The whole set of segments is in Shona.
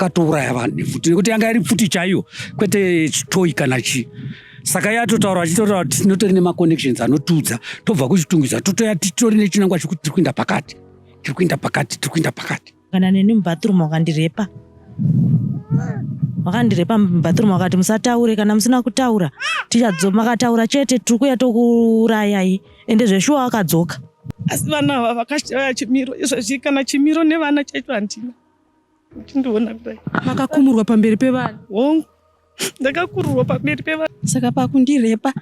Akatouraya vanhu nepfuti nekuti yanga iri pfuti chaiyo kwete chitoyi kana chii. Saka iye atotaura achitotaura kuti tinotori nemaconnections anotiudza tobva kuchitungwiza totoya titori nechinangwa chekuti tiri kuenda pakati tiri kuenda pakati tiri kuenda pakati. Kana neni mubathroom wakandirepa wakandirepa mubathroom wakati musataure kana musina kutaura tichadzo makataura chete tiri kuya tokuurayai ende zveshuwa akadzoka. Asi vana ava vakashaya chimiro izvezvi kana chimiro nevana chaicho handina. Uchindiona kudai. Makakumurwa pamberi pevanhu. Hongu. Ndakakururwa pamberi pevanhu. Saka pakundirepa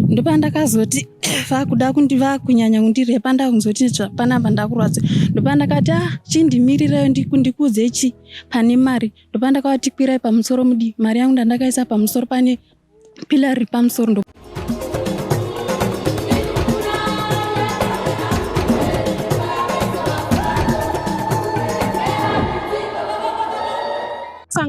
ndopandakazoti vakuda kundi vakunyanya kundirepa ndakunzoti panapa ndakurwadza ndopandakati ah chindimirirai ndikuudze chi pane mari ndopandakavati kwirai pamusoro mudi mari yangu ndandakaisa pamusoro pane Pillar riri pamusoro ndo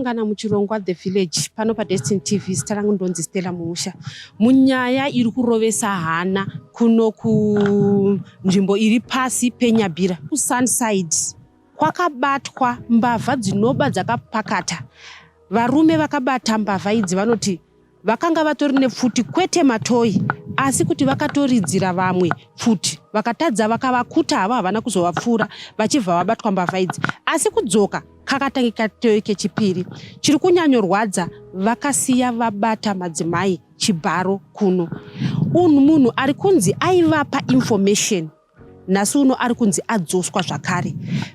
sangana muchirongwa The Village pano paDestiny TV. Zita rangu ndonzi Stella Muusha. Munyaya iri kurovesa hana kuno kunzvimbo iri pasi peNyabira kuSunside kwakabatwa mbavha dzinoba dzakapakata. Varume vakabata mbavha idzi vanoti vakanga vatori nepfuti kwete matoyi asi kuti vakatoridzira vamwe pfuti vakatadza vakavakuta havo havana kuzovapfuura vachibva vabatwa mbavha idzi asi kudzoka kakatange katoyi kechipiri chiri kunyanyorwadza vakasiya vabata madzimai chibharo kuno unhu munhu ari kunzi aivapa information nhasi uno ari kunzi adzoswa zvakare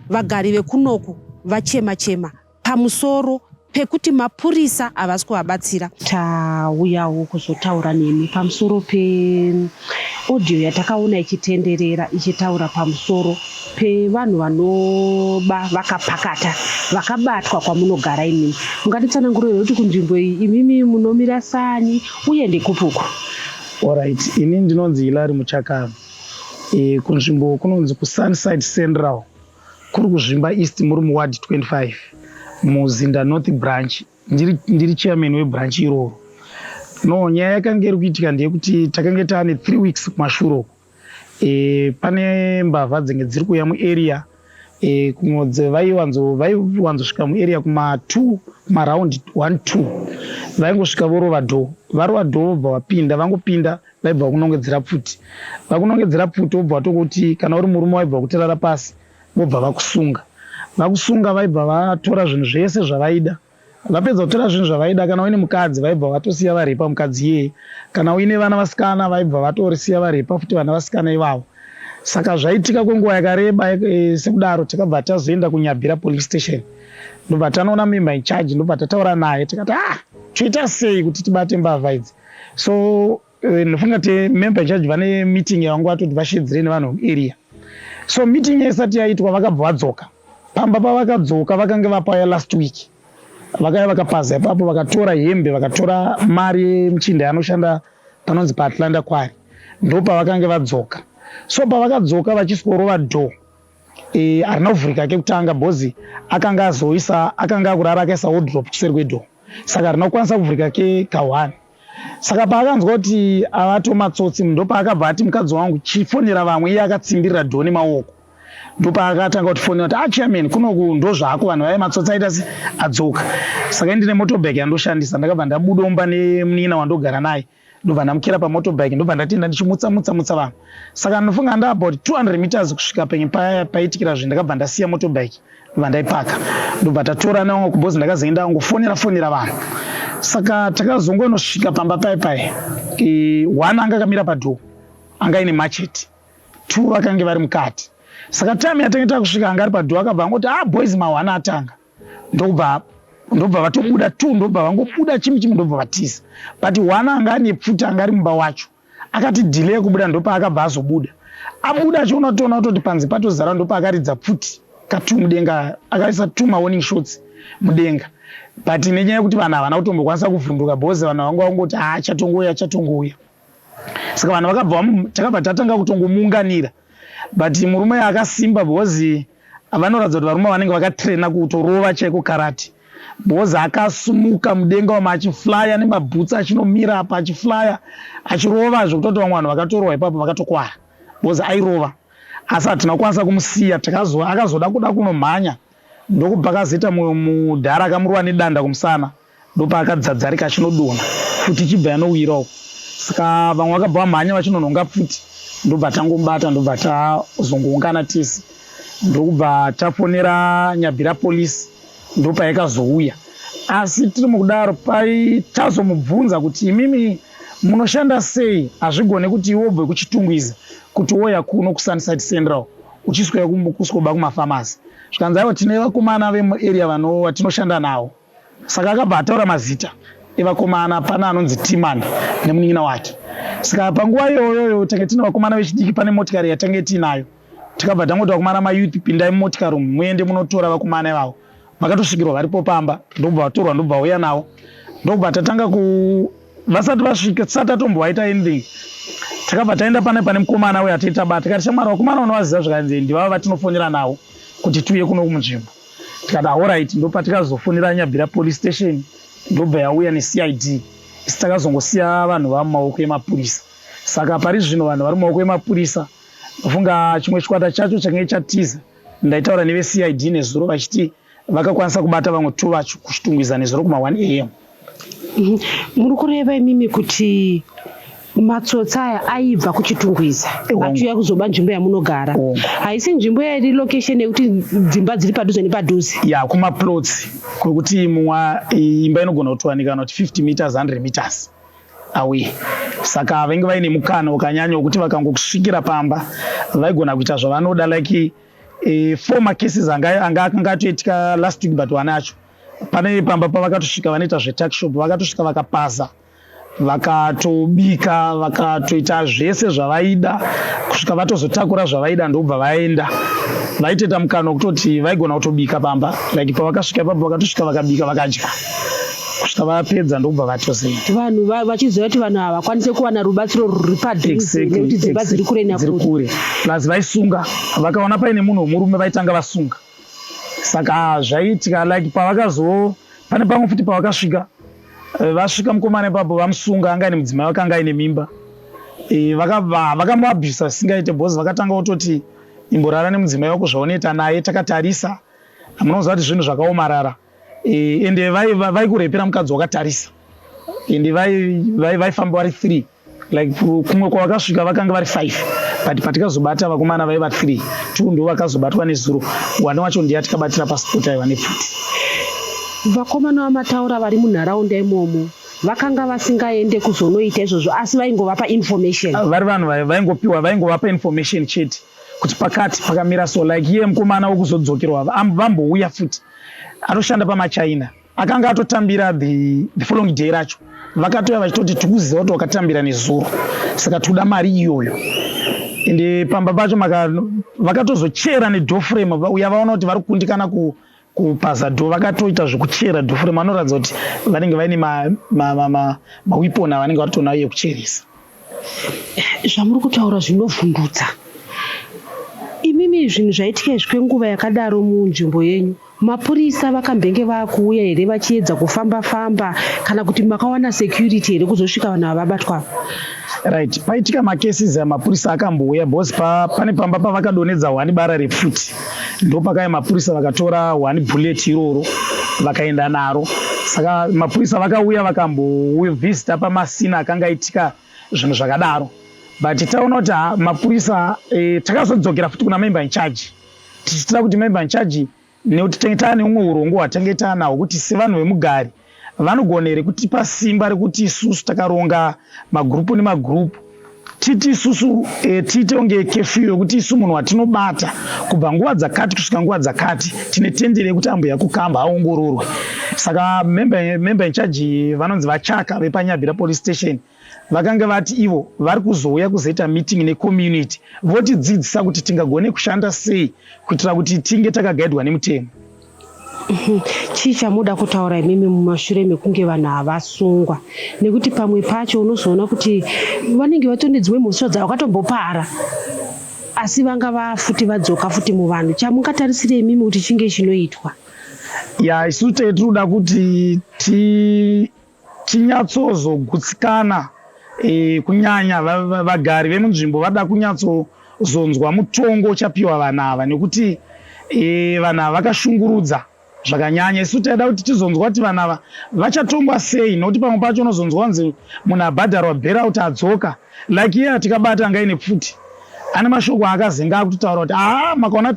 vagari vekunoku vachema chema pamusoro pekuti mapurisa havasi kuvabatsira. Tauyawo kuzotaura nemi pamusoro peaudio yatakaona ichitenderera ichitaura pamusoro pevanhu vanoba vakapakata vakabatwa kwamunogara imimi. Mungatitsanangurire here kuti kunzvimbo iyi imimi munomira sani uye ndekupi uku? Alright, ini ndinonzi Hilary Muchakava. E, kunzvimbo kunonzi kuSunside Central. Kuri kuZvimba East muri muward 25 muZinda North branch ndiri, ndiri chairman webranch iroro. No, nyaya yakanga iri kuitika ndeyekuti takange taane 3 weeks kumashure uko e, pane mbavha dzinge dziri kuuya muarea e, kumwe vaiwanzosvika muarea kuma 2 kumaround 1 2 vaingosvika vorova dhoo varova dhoo vobva vapinda vangopinda vaibva vakunongedzera pfuti vakunongedzera pfuti wobva watokuti kana uri murume waibva vakutirara pasi vobva vakusunga vakusunga vaibva vatora zvinhu zvese zvavaida vapedza kutora zvinhu zvavaida kana uine mukadzi vaibva vatosiya varepa mukadzi iyeye kana uine vana vasikana vaibva vatorisiya varepa futi vana vasikana ivavo saka zvaitika kwenguva yakareba e, sekudaro takabva tazoenda kunyabhira police station ndobva tanoona member in charge ndobva tataura naye tikati ah toita sei kuti tibate mbavha idzi so eh, ndofunga ti member in charge vane meeting yavanga vatoti vashedzere nevanhu vemuarea so meeting isati yaitwa vakabva vadzoka pamba pavakadzoka vakange vapaya last week vakaya vakapaza ipapo vakatora hembe vakatora mari yemuchinda yanoshanda panonzi paatlanta kwari ndopavakange vadzoka so pavakadzoka vachisworova door e, harina kuvhurika kekutanga bhozi akanga azoisa akanga akurara akaisa wardrobe kuseri kwedoor saka harina kukwanisa kuvhurika ke kahwani saka paakanzwa kuti avato matsotsi ndopaakabva ati mukadzi wangu chifonera vamwe iye akatsimbirira dhoo nemaoko ndopaakatanga kutifonera kuti ah chairman kunoku ndozvako vanhu vaye matsotsi aita se adzoka saka indine motorbike yandoshandisa ndakabva ndabudomba nemunin'ina wandogara naye ndobva ndamukira pamotorbike ndobva ndatienda ndichimutsa mutsa mutsa vanhu saka ndinofunga nda about 200 meters kusvika penye paya paitikira zvinhu ndakabva ndasiya motorbike ndobva ndaipaka ndobva tatora newangu kubhozi ndakazoenda angofonera fonera vanhu saka takazongonosvika pamba paye paye e, one anga akamira padhoo anga aine machete two vakange vari mukati saka time yatange takusvika anga ari padhoo akabva angoti ah boys mahwana atanga ndokubva ndobva vatobuda two ndobva vangobuda chimwe chimwe ndobva vatiza but one anga ane pfuti anga ari mumba wacho akati delay kubuda ndopaakabva azobuda abuda achiona toona kutoti panze patozara ndopaakaridza pfuti katu mudenga akaisa two mawarning shots mudenga but nenyaya yekuti vanhu havana kutombokwanisa kuvhunduka because vanhu vanga vangoti haa ah, chatongouya chatongouya saka vanhu vakabva takabva tatanga kutongomuunganira but murume akasimba because vanoratidza kuti varume vanenge vakatraina kutorova chaiko karate because akasumuka mudenga wama achiflya nemabhutsi achinomira apa achiflya achirova zvekutoti vamwe vanhu vakatorohwa ipapo vakatokwara because airova asi hatina kukwanisa kumusiya akazoda kuda kunomhanya. Ndokubva kazoita mumwe mudhara akamurova nedanda kumusana ndopaakadzadzarika achinodonha pfuti ichibva yanowira uko. Saka vamwe vakabva vamhanya vachinonhonga pfuti ndobva tangomubata ndobva tazongoungana tese ndokubva tafonera Nyabira police ndopayakazouya. Asi tiri mukudaro pai tazomubvunza kuti imimi munoshanda sei hazvigone kuti iwe ubve kuChitungwiza kuti woya kuno kuSunnyside Central uchiswera kuswoba kumafamasi zvikanzi aiwa tine vakomana vemuarea vano vatinoshanda navo saka akabva ataura mazita evakomana pana anonzi Timan nemunin'ina wake saka panguva iyoyoyo tange tine vakomana vechidiki pane motikari yatange tiinayo tikabva tangoti vakomana mayouth pindai mumotikari umu muende munotora vakomana ivavo vakatosvikirwa varipo pamba ndokubva vatorwa ndokubva vauya navo ndokubva tatanga ku vasati vasvika tisati tatombovaita anything takabva taenda pane pane mukomana uyo atei tabata tikati shamwari vakomana unovaziva zvikanzi ndivava vatinofonera navo kuti tiuye kuno kumunzvimbo tikati ahorit ndopatikazofonera Nyabira police station ndobva yauya neCID isi takazongosiya vanhu vamumaoko emapurisa saka pari zvino vanhu vari mumaoko emapurisa ndofunga chimwe chikwata chacho change chatiza Ndaitaura neveCID nezuro vachiti vakakwanisa kubata vamwe two vacho kuChitungwiza nezuro kuma 1 am. Muri kureva imimi kuti matsotsi aya aibva kuChitungwiza achiuya kuzoba nzvimbo yamunogara? Haisi nzvimbo yairi location yekuti dzimba dziri padhuze nepadhuze? Ya, kumaplots kwekuti mumwe imba inogona kutowanika kana kuti 50 meters, 100 meters away saka vainge vaine mukana wakanyanya wekuti vakangokusvikira pamba vaigona kuita zvavanoda like four macases anga anga akanga atoitika last week but one acho pane pamba pavakatosvika vanoita zvetuckshop vakatosvika vakapaza vakatobika vakatoita zvese zvavaida kusvika vatozotakura zvavaida ndokubva vaenda vaitoita mukana wekutoti vaigona kutobika pamba like pavakasvika ipapo vakatosvika vakabika vakadya kusvika vapedza ndokubva vatozoenda vanhu vachiziva kuti vanhu havakwanise kuwana rubatsiro rwuri padhuze nekuti dzimba dziri kure dziri kure plus vaisunga vakaona paine munhu wemurume vaitanga vasunga saka zvaiitika like pavakazo pane pamwe futi pavakasvika eh, vasvika mukomana ipapo vamusunga anga aine mudzimai wake anga aine mimba eh, vakamuabhisa zvisingaite because vakatanga kutoti imborara nemudzimai wako zvaunoita naye takatarisa munoziva kuti zvinhu zvakaomarara eh, ende vaikurepera mukadzi wakatarisa ende vaifamba vari 3 like kumwe kwavakasvika vakanga vari 5 but patikazobata vakomana vaiva 3 two ndo vakazobatwa nezuro one wacho ndiye atikabatira pasipoti aiva nepfuti. Vakomana vamataura vari munharaunda imomo vakanga vasingaende kuzonoita izvozvo asi vaingovapa information. Vari vanhu vaingopiwa vaingovapa information chete kuti pakati pakamira so like iye mukomana wekuzodzokerwa vambouya futi anoshanda pamachina akanga atotambira the, the following day racho vakatouya vachitoti tikuziva kuti wakatambira nezuro saka tikuda mari iyoyo ende pamba pacho vakatozochera nedoframe uya vaona kuti vari kukundikana ku kupaza do vakatoita zvekuchera doframe vanoratidza kuti vanenge vaine mawiponi avanenge varitonayo ekucheresa. Zvamuri kutaura zvinovhundutsa. Imimi zvinhu zvaitika izvi kwenguva yakadaro munzvimbo yenyu Mapurisa vakambenge vakuuya here vachiedza kufamba famba kana kuti makawana security here kuzosvika vanhu ava vabatwa? Right, paitika macases aya mapurisa akambouya because pa, pane pamba pavakadonedza one bara repfuti ndopakauya mapurisa vakatora one bullet iroro vakaenda naro saka mapurisa vakauya vakambovisita pamasina akanga aitika zvinhu zvakadaro but taona kuti mapurisa eh, takazodzokera futi kuna member in charge tichitira kuti member in charge nekuti tenge taane umwe urongwa hwatange taanahwo kuti sevanhu vemugari vanogona here kutipa simba rekuti isusu takaronga magurupu nemagurupu titi isusu e, tiite kunge kefiyu yekuti isu munhu watinobata kubva nguva dzakati kusvika nguva dzakati tine tendere yekuti ambuya kukamba aongororwe saka member, member in charge vanonzi vachaka vepanyabhira police station Vakange vati ivo vari kuzouya kuzoita meeting necommunity votidzidzisa kuti tingagone kushanda sei kuitira kuti tinge takagaidwa nemutemo. Chii chamuda kutaura imimi mumashure mekunge vanhu havasungwa nekuti pamwe pacho unozoona kuti vanenge vatori nedzimwe mhosva dzavakatombopara asi vanga vafuti vadzoka futi muvanhu chamungatarisire imimi kuti chinge chinoitwa ya isu tee tinoda kuti ti tinyatsozogutsikana e, kunyanya vagari vemunzvimbo vada kunyatsozonzwa mutongo uchapiwa vana ava nekuti E, vanhu ava vakashungurudza zvakanyanya. Isu taida kuti tizonzwa kuti vanhu ava vachatongwa sei, nokuti pamwe pacho unozonzwa kunzi munhu abhadharwa bailout adzoka. Like iye atikabata anga aine pfuti, ane mashoko aakazenga akutotaura kuti aa makaona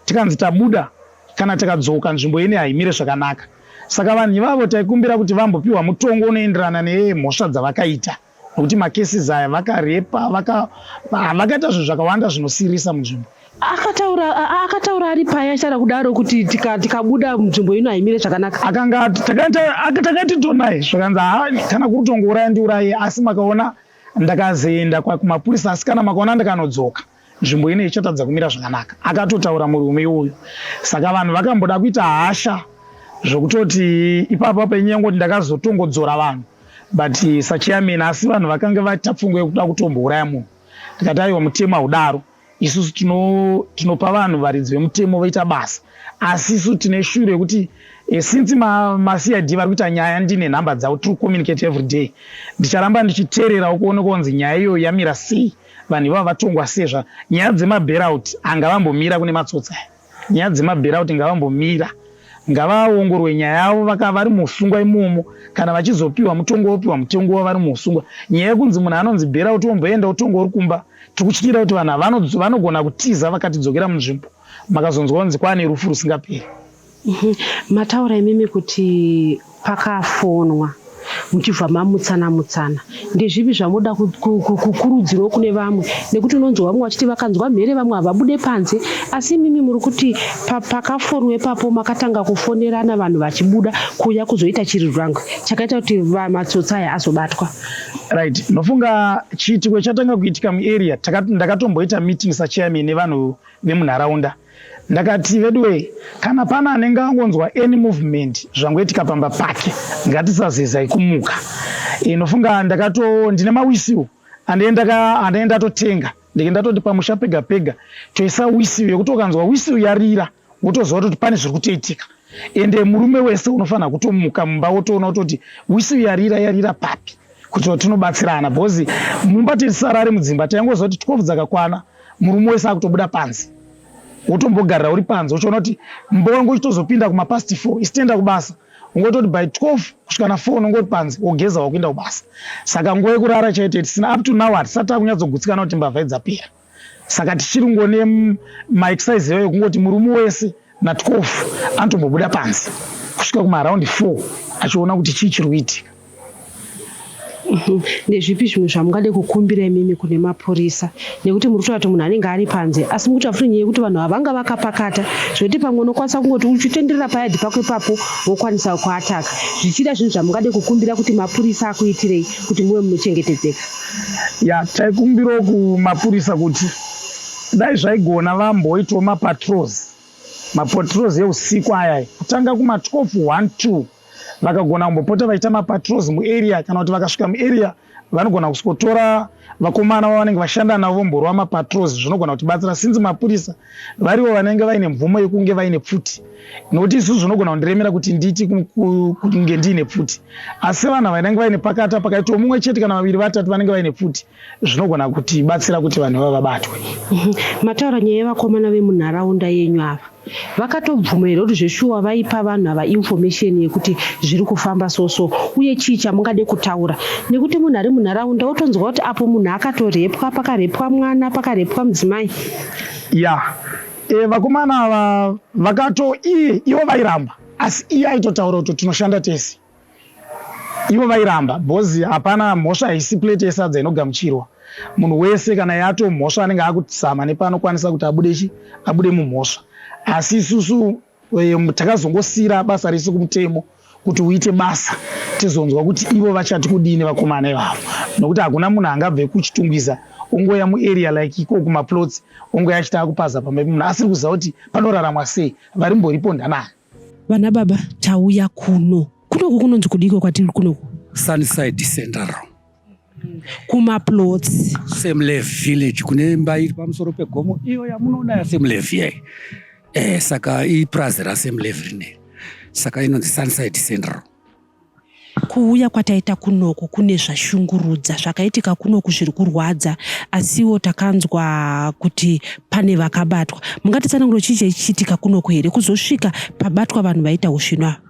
tikanzi tabuda kana tikadzoka nzvimbo ine haimire zvakanaka. Saka vanhu ivavo taikumbira kuti vambopiwa mutongo unoenderana nemhosva dzavakaita, nokuti macases aya vakarepa, vakaita zvinhu zvakawanda zvinosirisa munzvimbo. Akataura ari paya achitaura kudaro kuti tikabuda munzvimbo ino haimire zvakanaka. Akanga takati tonai zvakanzi haa kana kuri kutongouraya ndiuraye, asi makaona ndakazoenda kumapurisa, asi kana makaona ndikanodzoka nzvimbo ino ichatadza kumira zvakanaka. Akatotaura murume uyu. Saka vanhu vakamboda kuita hasha zvokutoti ipapo penyaya yengoti ndakazotongodzora vanhu but sachairman, asi vanhu vakanga vaita pfungwa yekuda kutombouraya munhu. Ndikati aiwa, mutemo haudaro. Isusu tinopa vanhu varidzi vemutemo voita basa, asi isu tine shuro yekuti since maCID vari kuita nyaya, ndine nhamba dzavo, tiri kucommunicate every day. Ndicharamba ndichiteererawo kuone kunzi nyaya iyoyo yamira sei, vanhu ivavo vatongwa sei. Zva nyaya dzemabailout angavambomira kune matsotsi aya, nyaya dzemabailout ngavambomira, ngavaongorwe nyaya yavo vari muusungwa imomo. Kana vachizopiwa mutongo, vopiwa mutongo wavo vari muusungwa. Nyaya yekunzi munhu anonzi bailout womboenda utongo uri kumba, tiri kutyira kuti vanhu vanogona kutiza vakatidzokera munzvimbo, makazonzwa kunzi kwaane rufu rusingaperi. Mataura imimi kuti pakafonwa muchibva mamutsana mutsana. Ndezvipi zvamuda kukurudzirawo kune vamwe? Nekuti unonzwa vamwe vachiti vakanzwa mhere vamwe havabude panze, asi imimi muri kuti pakafonwa ipapo makatanga kufonerana, vanhu vachibuda kuuya kuzoita chirirwango chakaita kuti matsotsi aya azobatwa. Right, ndofunga chiitiko chatanga kuitika muarea, ndakatomboita meeting sachairman nevanhu vemunharaunda. Ndakati veduwe, kana pana anenge angonzwa any movement zvangoitika pamba pake, ngatisazezai kumuka. Ndofunga ndakato ndine mawhistle andee ndatotenga, ndike ndatoti pamusha pega pega toisa whistle yekuti ukanzwa whistle yarira wotoziva kuti pane zviri kutoitika. Ende murume wese unofanira kutomuka mumba wotoona kutoti whistle yarira, yarira papi, kuti tinobatsirana, because mumba tisarare mudzimba. Taingoziva kuti 12 dzakakwana murume wese akutobuda panze, wotombogarira uri panze uchiona kuti mumba wangu uchitozopinda kumapast 4 isi tienda kubasa. Ungototi by 12 kusvika na4 unongoti panze, wogeza, wakuenda kubasa. Saka nguva yekurara chaite tisina. Up to now hatisati takunyatsogutsikana kuti mbavha idzapera. Saka tichiri ngone maexercise iyoyo yekungoti murume wese na12 anotombobuda panze kusvika kumaaround 4 achiona kuti chii chiri kuitika. Ndezvipi zvimwe zvamungade kukumbira imimi kune mapurisa? Nekuti muri kutaura kuti munhu anenge ari panze, asi muri kutaura futi nyaya yekuti vanhu ava vanga vakapakata, zvekuti pamwe unokwanisa kungoti uchitenderera payadhi pako ipapo wokwanisa kuataka. Zvichida zvinhu zvamungade kukumbira kuti mapurisa akuitirei kuti muve munochengetedzeka? Ya, taikumbirawo kumapurisa kuti dai zvaigona vamboitawo mapatrols, mapatrols eusiku aya, kutanga kuma12 1 2, vakagona kumbopota vachiita mapatrols muarea, kana kuti vakasvika muarea vanogona kusikotora vakomana vavanenge vashanda navo vomborova mapatrols. Zvinogona kutibatsira since mapurisa varivo vanenge vaine mvumo yekunge vaine pfuti, nokuti isusu zvinogona kundiremera kuti nditi kunge ndiine pfuti, asi vanhu vanenge vaine pakata pakaitawo mumwe chete kana vaviri vatatu vanenge vaine pfuti, zvinogona kutibatsira kuti vanhu ivava vabatwe. Mataura nyaya yevakomana vemunharaunda yenyu ava. Vakatobvuma here kuti zveshuwa vaipa vanhu ava information yekuti zviri kufamba so so? Uye chii chamungade kutaura? Nekuti munhu ari munharaunda wotonzwa kuti apo munhu akatorepwa, pakarepwa mwana, pakarepwa mudzimai. Ya, vakomana ava vakato iye ivo vairamba, asi iye aitotaura kuti tinoshanda tese. Ivo vairamba because hapana mhosva, haisi plate yesadza inogamuchirwa munhu wese. Kana yato mhosva anenge akuzama nepaanokwanisa kuti abude chi abude mumhosva. Asi isusu takazongosiyira basa rese kumutemo kuti uite basa, tizonzwa kuti ivo vachati kudini vakomana ivavo, nokuti hakuna munhu angabve kuChitungwiza ongoya muarea like iko kumaplots, ongoya achiti akupaza pamba pemunhu asiri kuziva kuti panoraramwa sei, varimboripo ndanani. Vana baba, tauya kuno. Kunoku kunonzi kudiko kwatiri kunoku? Sunnyside Central. Kumaplots. Semlev village, kune imba iri pamusoro pegomo iyo yamunoona yaSemlev iyai. Saka ipurazi raSemlev rineri, saka inonzi Sunnyside Central. Kuuya kwataita kunoku kune zvashungurudza zvakaitika kunoku zviri kurwadza, asiwo takanzwa kuti pane vakabatwa. Mungatitsanangura chii chaichiitika kunoku here kuzosvika pabatwa vanhu vaita usvinu ava?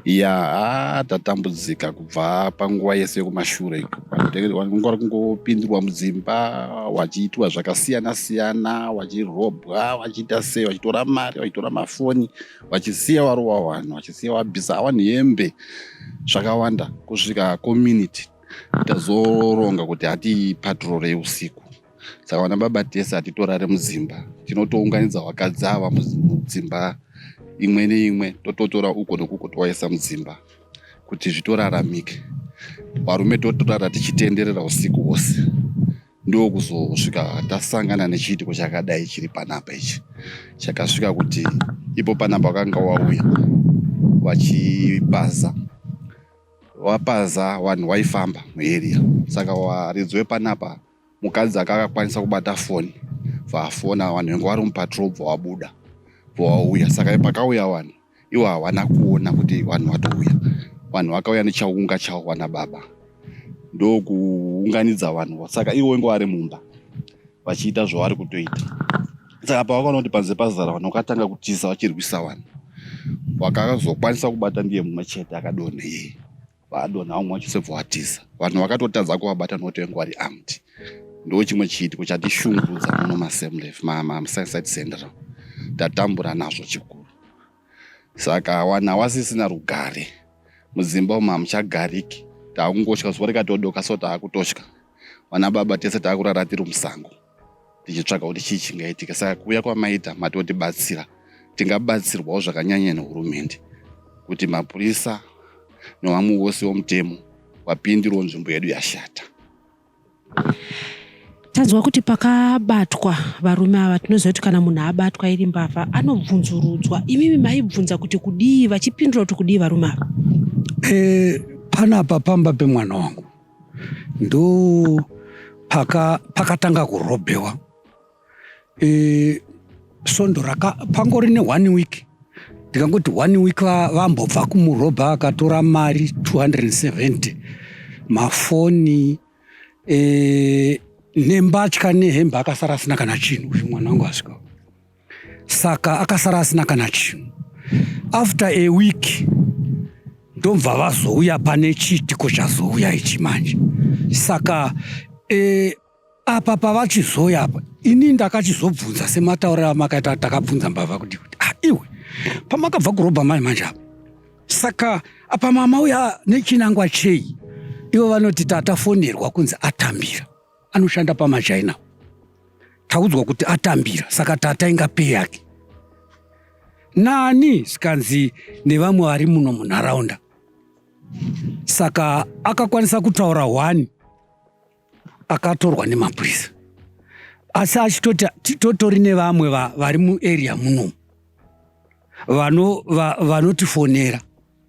Ya, haa tatambudzika kubva panguva yese yekumashure vanhu vari kungopindirwa mudzimba wachiitwa zvakasiyana siyana, wachirobwa, wachiita sei, wachitora mari, wachitora mafoni, vachisiya varova vanhu, vachisiya vabvisa vanhu hembe, zvakawanda kusvika community tazoronga kuti hatipatrolei usiku. Saka vana baba tese hatitorare mudzimba, tinotounganidza vakadzi ava mudzimba imwe neimwe, tototora uko nekuko tovaisa mudzimba kuti zvitoraramike. Varume totorara tichitenderera usiku hwose, ndokuzosvika tasangana nechiitiko chakadai chiri panapa ichi chakasvika kuti ipo panapa vakanga wauya vachipaza wapaza vanhu waifamba muarea, saka waridzi wepanapa mukadzi akakwanisa kubata foni, bvaafona vanhu venge vari mupatrol, bva wabuda bva wauya. Saka pakauya vanhu ivo hawana kuona kuti vanhu vatouya, vanhu vakauya nechaunga chavo vana baba ndokuunganidza vanhu, saka ivo venge vari mumba vachiita zvavari kutoita. Saka pavakaona kuti panze pazara vanhu, vakatanga kutiza vachirwisa vanhu. Vakazokwanisa kubata ndiye mumwe chete akadonha iyeye, vadonha vamwe vacho sebva vatiza. Vanhu vakatotadza kuvabata nokuti venge vari armed. Ndo chimwe chiitiko chatishungurudza muno masemlev maSunside Central, tatambura nazvo chikuru. Saka vanhu havasisina rugare mudzimba umu, hamuchagariki, taakungotya zuva rikatodoka, so taakutotya. Vana baba tese taakurara tiri musango tichitsvaga kuti chii chingaitika. Saka kuuya kwamaita matotibatsira, tingabatsirwawo zvakanyanya nehurumende kuti mapurisa nevamwe vose vomutemo vapindirewo, nzvimbo yedu yashata. Tanzwa kuti pakabatwa varume ava, tinoziva kuti kana munhu abatwa iri mbavha anobvunzurudzwa. Imimi maibvunza kuti kudii, vachipindura kuti kudii varume ava? Panapa pamba pemwana wangu ndo pakatanga kurobhewa svondo raka pangori ne1 week, ndikangoti 1 week vambobva kumurobha, akatora mari 270, mafoni nembatya nehembe, akasara asina kana chinhu. Uyu mwana wangu asvika, saka akasara asina kana chinhu. After a week ndobva vazouya pane chiitiko chazouya ichi manje. Saka apa pavachizoya apa, ini ndakachizobvunza sematauriro amakaita. Takabvunza mbavha kuti, ah, iwe pamakabva kurobha mai manje apa, saka apa mama uya nechinangwa chei? Ivo vanoti tatafonerwa kunzi atambira, anoshanda pamachina, taudzwa kuti atambira, saka tata inga pay yake nani? Zvikanzi nevamwe vari muno munharaunda. Saka akakwanisa kutaura one akatorwa nemapurisa, asi achitoti titotori nevamwe vari muarea munomu vanotifonera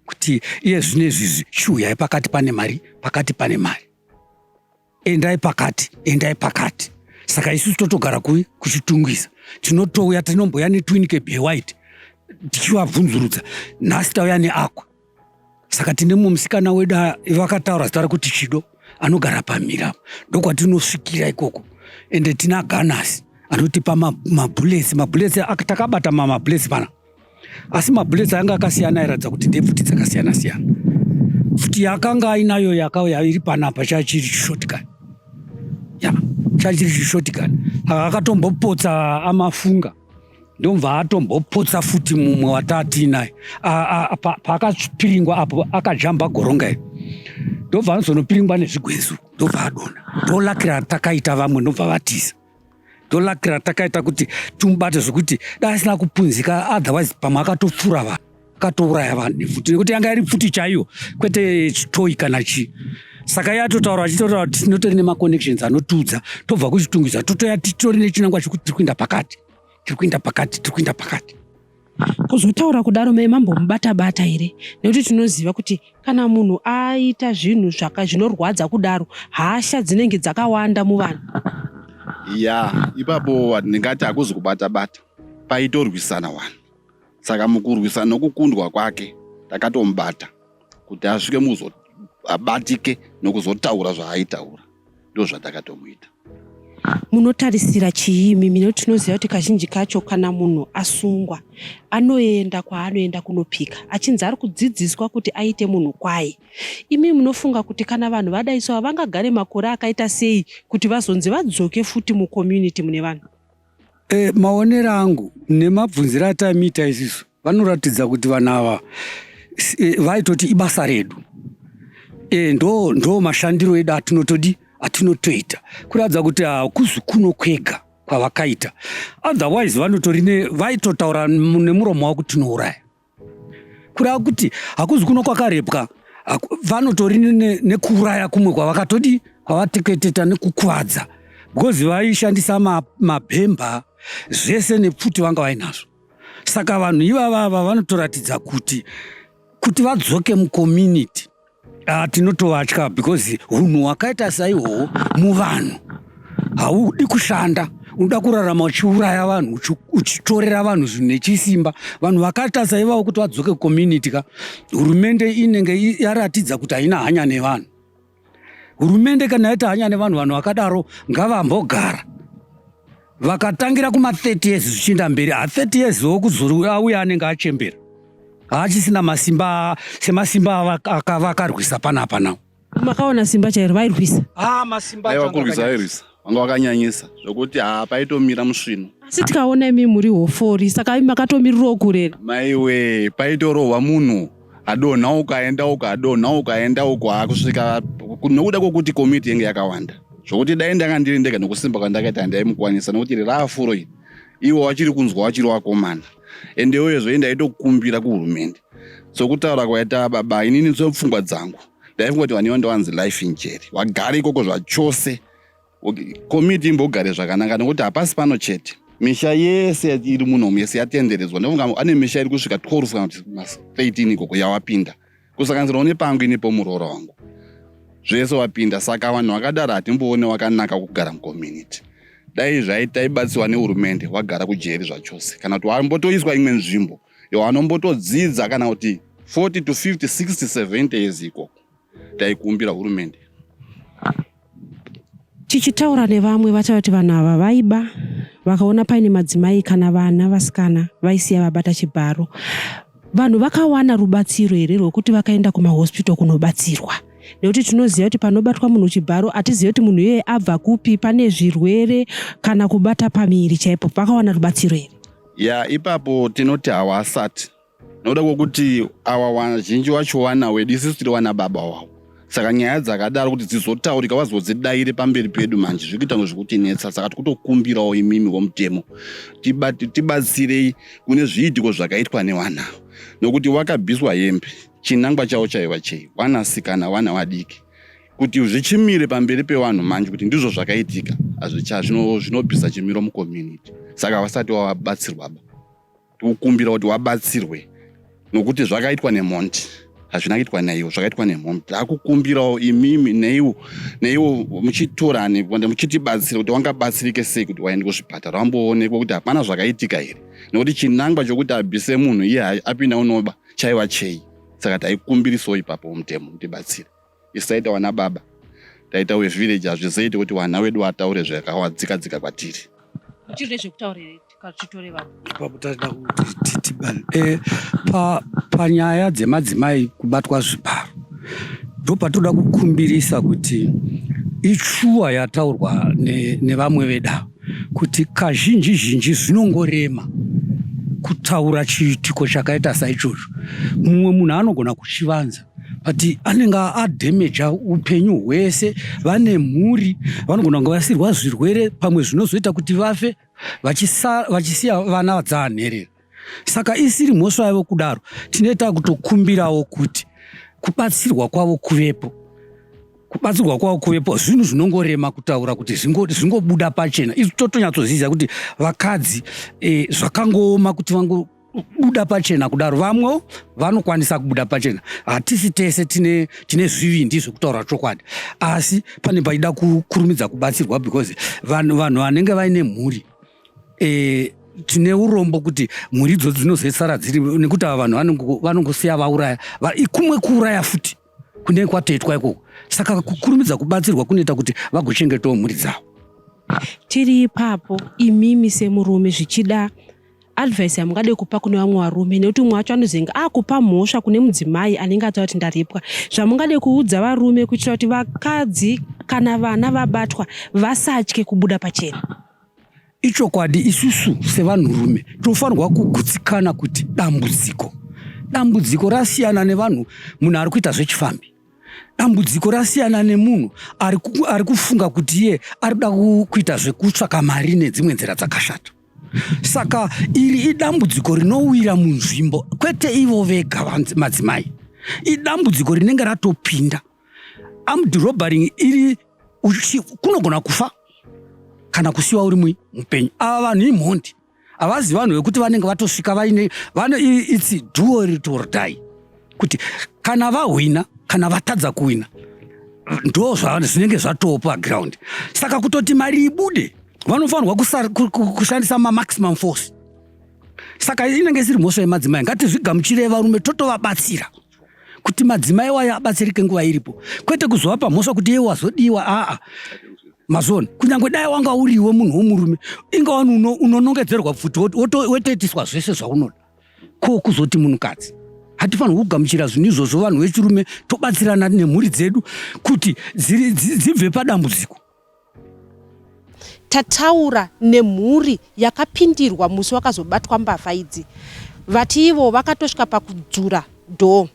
kuti iye zvino izvizvi chiuyai pakati pane mari, pakati pane mari, endai pakati, endai pakati. Saka isusu totogara kui kuChitungwiza, tinotouya, tinomboya netwin cab yewhite tichivabvunzurudza. Nhasi tauya neAqua. Saka tine mumwe musikana wedu vakataura zita rekuti Chido, anogara pamira, ndokwatinosvikira ikoko. Ende tina ganasi anotipa mabullets. Mabullets takabata, mamabullets pana, asi mabullets anga akasiyana, airatidza kuti ndepfuti dzakasiyana siyana. Pfuti yakanga ainayo yakauya iri panapa chachiri shotgun, ya chachiri chishotgun. Akatombopotsa amafunga, ndomva atombopotsa futi mumwe watatinaye paakapiringwa apo, akajamba goronga iri, ndobva anozonopiringwa nezvigwenzu, ndobva adonha. Ndolakira takaita vamwe ndobva vatiza. Ndolakira takaita kuti tumubate, zvekuti dai asina kupunzika, otherwise pamwe akatopfura vanhu, akatouraya vanhu nepfuti, nekuti yanga iri pfuti chaiyo, kwete chitoy kana chii. Saka iye atotaura achitotaura kuti tinotori nemaconnections anotiudza, tobva kuChitungwiza, totoya titori nechinangwa chekuti tiri kuenda pakati, tiri kuenda pakati, tiri kuenda pakati. Kuzotaura kudaro, mai mambomubata bata here? Nekuti tinoziva kuti kana munhu aita zvinhu zvinorwadza kudaro, hasha dzinenge dzakawanda muvanhu. Ya, ipapo ndingati hakuzi kubata bata, paitorwisana vanhu. Saka mukurwisana nokukundwa kwake takatomubata kuti asvike. abatike nokuzotaura zvaaitaura. Ndozvatakatomuita. Munotarisira chii imimi nekuti tinoziva kuti kazhinji kacho kana munhu asungwa anoenda kwaanoenda kunopika achinzi ari kudzidziswa kuti aite munhu kwaye. Imi munofunga kuti kana vanhu vadai so havangagare makore akaita sei kuti vazonzi vadzoke futi mucommunity mune vanhu? E, maonero angu nemabvunziro atamiita isusu vanoratidza kuti vanhu ava e, vaitoti ibasa redu e, ndo, ndo mashandiro edu atinotodi atinotoita kuratidza kuti hakuzi kuno kwega kwavakaita otherwise vanotori vaitotaura nemuromo wavo kuti tinouraya kureva kuti hakuzi kuno kwakarepwa vanotori nekuuraya kumwe kwavakatodi kwavateketeta nekukuvadza because vaishandisa mabhemba zvese nepfuti vanga vainazvo saka vanhu ivavava vanotoratidza kuti kuti vadzoke mucommunity Ah, tinotovatya because hunhu hwakaita saihwohwo muvanhu haudi kushanda unoda kurarama uchiuraya vanhu uchitorera vanhu zvinhu nechisimba vanhu vakaita saivavo kuti vadzoke kucommunity ka hurumende inenge yaratidza kuti haina hanya nevanhu hurumende kana yaita hanya nevanhu vanhu vakadaro ngavambogara vakatangira kuma 30 years zvichienda mberi ha 30 years wo kuzouya anenge achembera haachisina masimba semasimba vakarwisa panapa nawo makaona simba chairo vairwisa ah, masimba aiwa kurwisa vairwisa vanga vakanyanyisa zvokuti haa paitomira musvino asi tikaona imi muri hofori saka imi makatomirirawo kure maiwe paitorohwa munhu adonha ukaenda uko adonha ukaenda uko akusvika nokuda kwokuti komiti yenge yakawanda zvokuti dai ndanga ndiri ndega nokusimba kwandakaita handaimukwanisa nokuti iri raafuro iri ivo vachiri kunzwa vachiri vakomana ende uyezve ndaitokumbira kuhurumende sokutaura kwaita baba inini sopfungwa dzangu ndaifunga kuti vaniwa ndowanzi life in jeri wagara ikoko zvachose komiti imbogare zvakanaka nekuti hapasi pano chete misha yese iri munomu yese yatenderedzwa ndofunga ane misha iri kusvika 12 kana kuti 13 ikoko yawapinda kusanganisirawo nepangu inepo muroora wangu zvese wapinda saka vanhu vakadaro hatimboone wakanaka kugara mucommunity dai zvaitaibatsiwa nehurumende wagara kujeri zvachose kana kuti wambotoiswa imwe nzvimbo yawanombotodzidza kana kuti 40 to 50 60 70 years ikoko taikumbira hurumende Tichitaura nevamwe vataura kuti vanhu ava vaiba vakaona paine madzimai kana vana vasikana vaisiya vabata chibharo. Vanhu vakawana rubatsiro here rwekuti vakaenda kumahospital kunobatsirwa? Nekuti tinoziva kuti panobatwa munhu chibharo hatizivi kuti munhu iyeye abva kupi, pane zvirwere kana kubata pamiri chaipo. Vakawana rubatsiro here? Ya, ipapo tinoti hawasati nokuda kwokuti awa wazhinji wacho wana wedu isusu tiri wana baba wavo saka nyaya dzakadaro kuti dzizotaurika vazodzidaire pamberi pedu manje zviri kuita zvekutinetsa saka tikutokumbirawo imimi vomutemo tibatsirei kune zviitiko zvakaitwa newana nokuti wakabviswa hembe chinangwa chavo chaiva chei wanasikana wana vadiki kuti zvichimire pamberi pevanhu manje kuti ndizvo zvakaitika zvinobvisa chimiro mucommunity saka vasati wavabatsirwaba Tikukumbira kuti wabatsirwe nokuti zvakaitwa nemhondi hazvina kuitwa naiwo zvakaitwa nemhondi takukumbirawo imimi neiwo neiwo muchitorane ende muchitibatsira kuti wangabatsirike sei kuti waende kuzvipatara wamboonekwa kuti hapana zvakaitika here nokuti chinangwa chokuti abvise munhu iye apinda unoba chaiva chei saka taikumbirisawo ipapo mutemo mutibatsire isu taita wana baba taita wevillage hazvizoiti kuti wana wedu wataure zvakawadzika dzika kwatiri Muchiri nezvekutaura here tichitore vamwe? Ipapo tachida kuti tibane eh, pa panyaya dzemadzimai kubatwa zvibharo ndopatoda kukumbirisa kuti ichuwa yataurwa nevamwe ne vedu kuti kazhinji zhinji zvinongorema kutaura chiitiko chakaita saichocho mumwe munhu anogona kuchivanza but anenge adhemeja upenyu hwese vane mhuri vanogona kunge vasirwa zvirwere pamwe zvinozoita kuti vafe vachisiya vana dzaanherera saka isiri mhosva yavo kudaro tinoita kutokumbirawo kuti kubatsirwa kwavo kuvepo kubatsirwa kwavo kuvepo zvinhu zvinongorema kutaura kuti zvingobuda pachena isu totonyatsoziva kuti vakadzi e, zvakangooma kuti vango buda pachena kudaro vamwewo vanokwanisa kubuda pachena hatisi tese tine, tine zvivindi zvekutaura chokwadi asi pane paida kukurumidza kubatsirwa because vanhu vanhu vanenge vaine mhuri e, tine urombo kuti mhuri idzodzo dzinozosara dziri nekuti ava vanhu vanongosiya vauraya kumwe kuuraya futi. Kunenge kwatoitwa ikoko. Saka kukurumidza kubatsirwa kunoita kuti vagochengetawo mhuri dzavo. Tiri ipapo, imimi semurume, zvichida advice yamungade kupa kune vamwe varume, nekuti umwe wacho anozenge akupa mhosva kune mudzimai anenge ataura kuti ndarepwa, zvamungade kuudza varume kuitira kuti vakadzi kana vana vabatwa vasatye kubuda pachena? Ichokwadi, isusu sevanhurume tofanirwa kugutsikana kuti dambudziko rasiyana nevanhu, munhu ari kuita zvechifambi. Dambudziko rasiyana nemunhu ari kufunga kuti iye ari kuda kuita zvekutsvaka mari nedzimwe nzira dzakashata. Saka iri idambudziko rinowira munzvimbo, kwete ivo vega madzimai. Idambudziko rinenge ratopinda. Armed robbery iri kunogona kufa kana kusiwa uri mupenyu. Ava vanhu imhondi, havazi vanhu vekuti vanenge vatosvika vaine vano. It's do or die, kuti kana vahwina kana vatadza kuwina, ndo zvinenge zvatopa ground. Saka kutoti mari ibude, vanofanirwa kushandisa mamaximum force. Saka inenge isiri mhosva yemadzimai. Ngatizvigamuchirei varume, totovabatsira kuti madzimai wayo abatsirike nguva iripo, kwete kuzovapa mhosva kuti iye wazodiwa. Aa, mazona, kunyange dai wanga uriwe munhu womurume, ingawani unonongedzerwa pfuti, wotoitiswa zvese zvaunoda. Ko kuzoti munhukadzi? Hatifanirwi kugamuchira zvinhu izvozvo. Vanhu vechirume tobatsirana nemhuri dzedu kuti dzibve padambudziko. Tataura nemhuri yakapindirwa musi wakazobatwa mbavha idzi. Vati ivo vakatosvika pakudzura dhoo.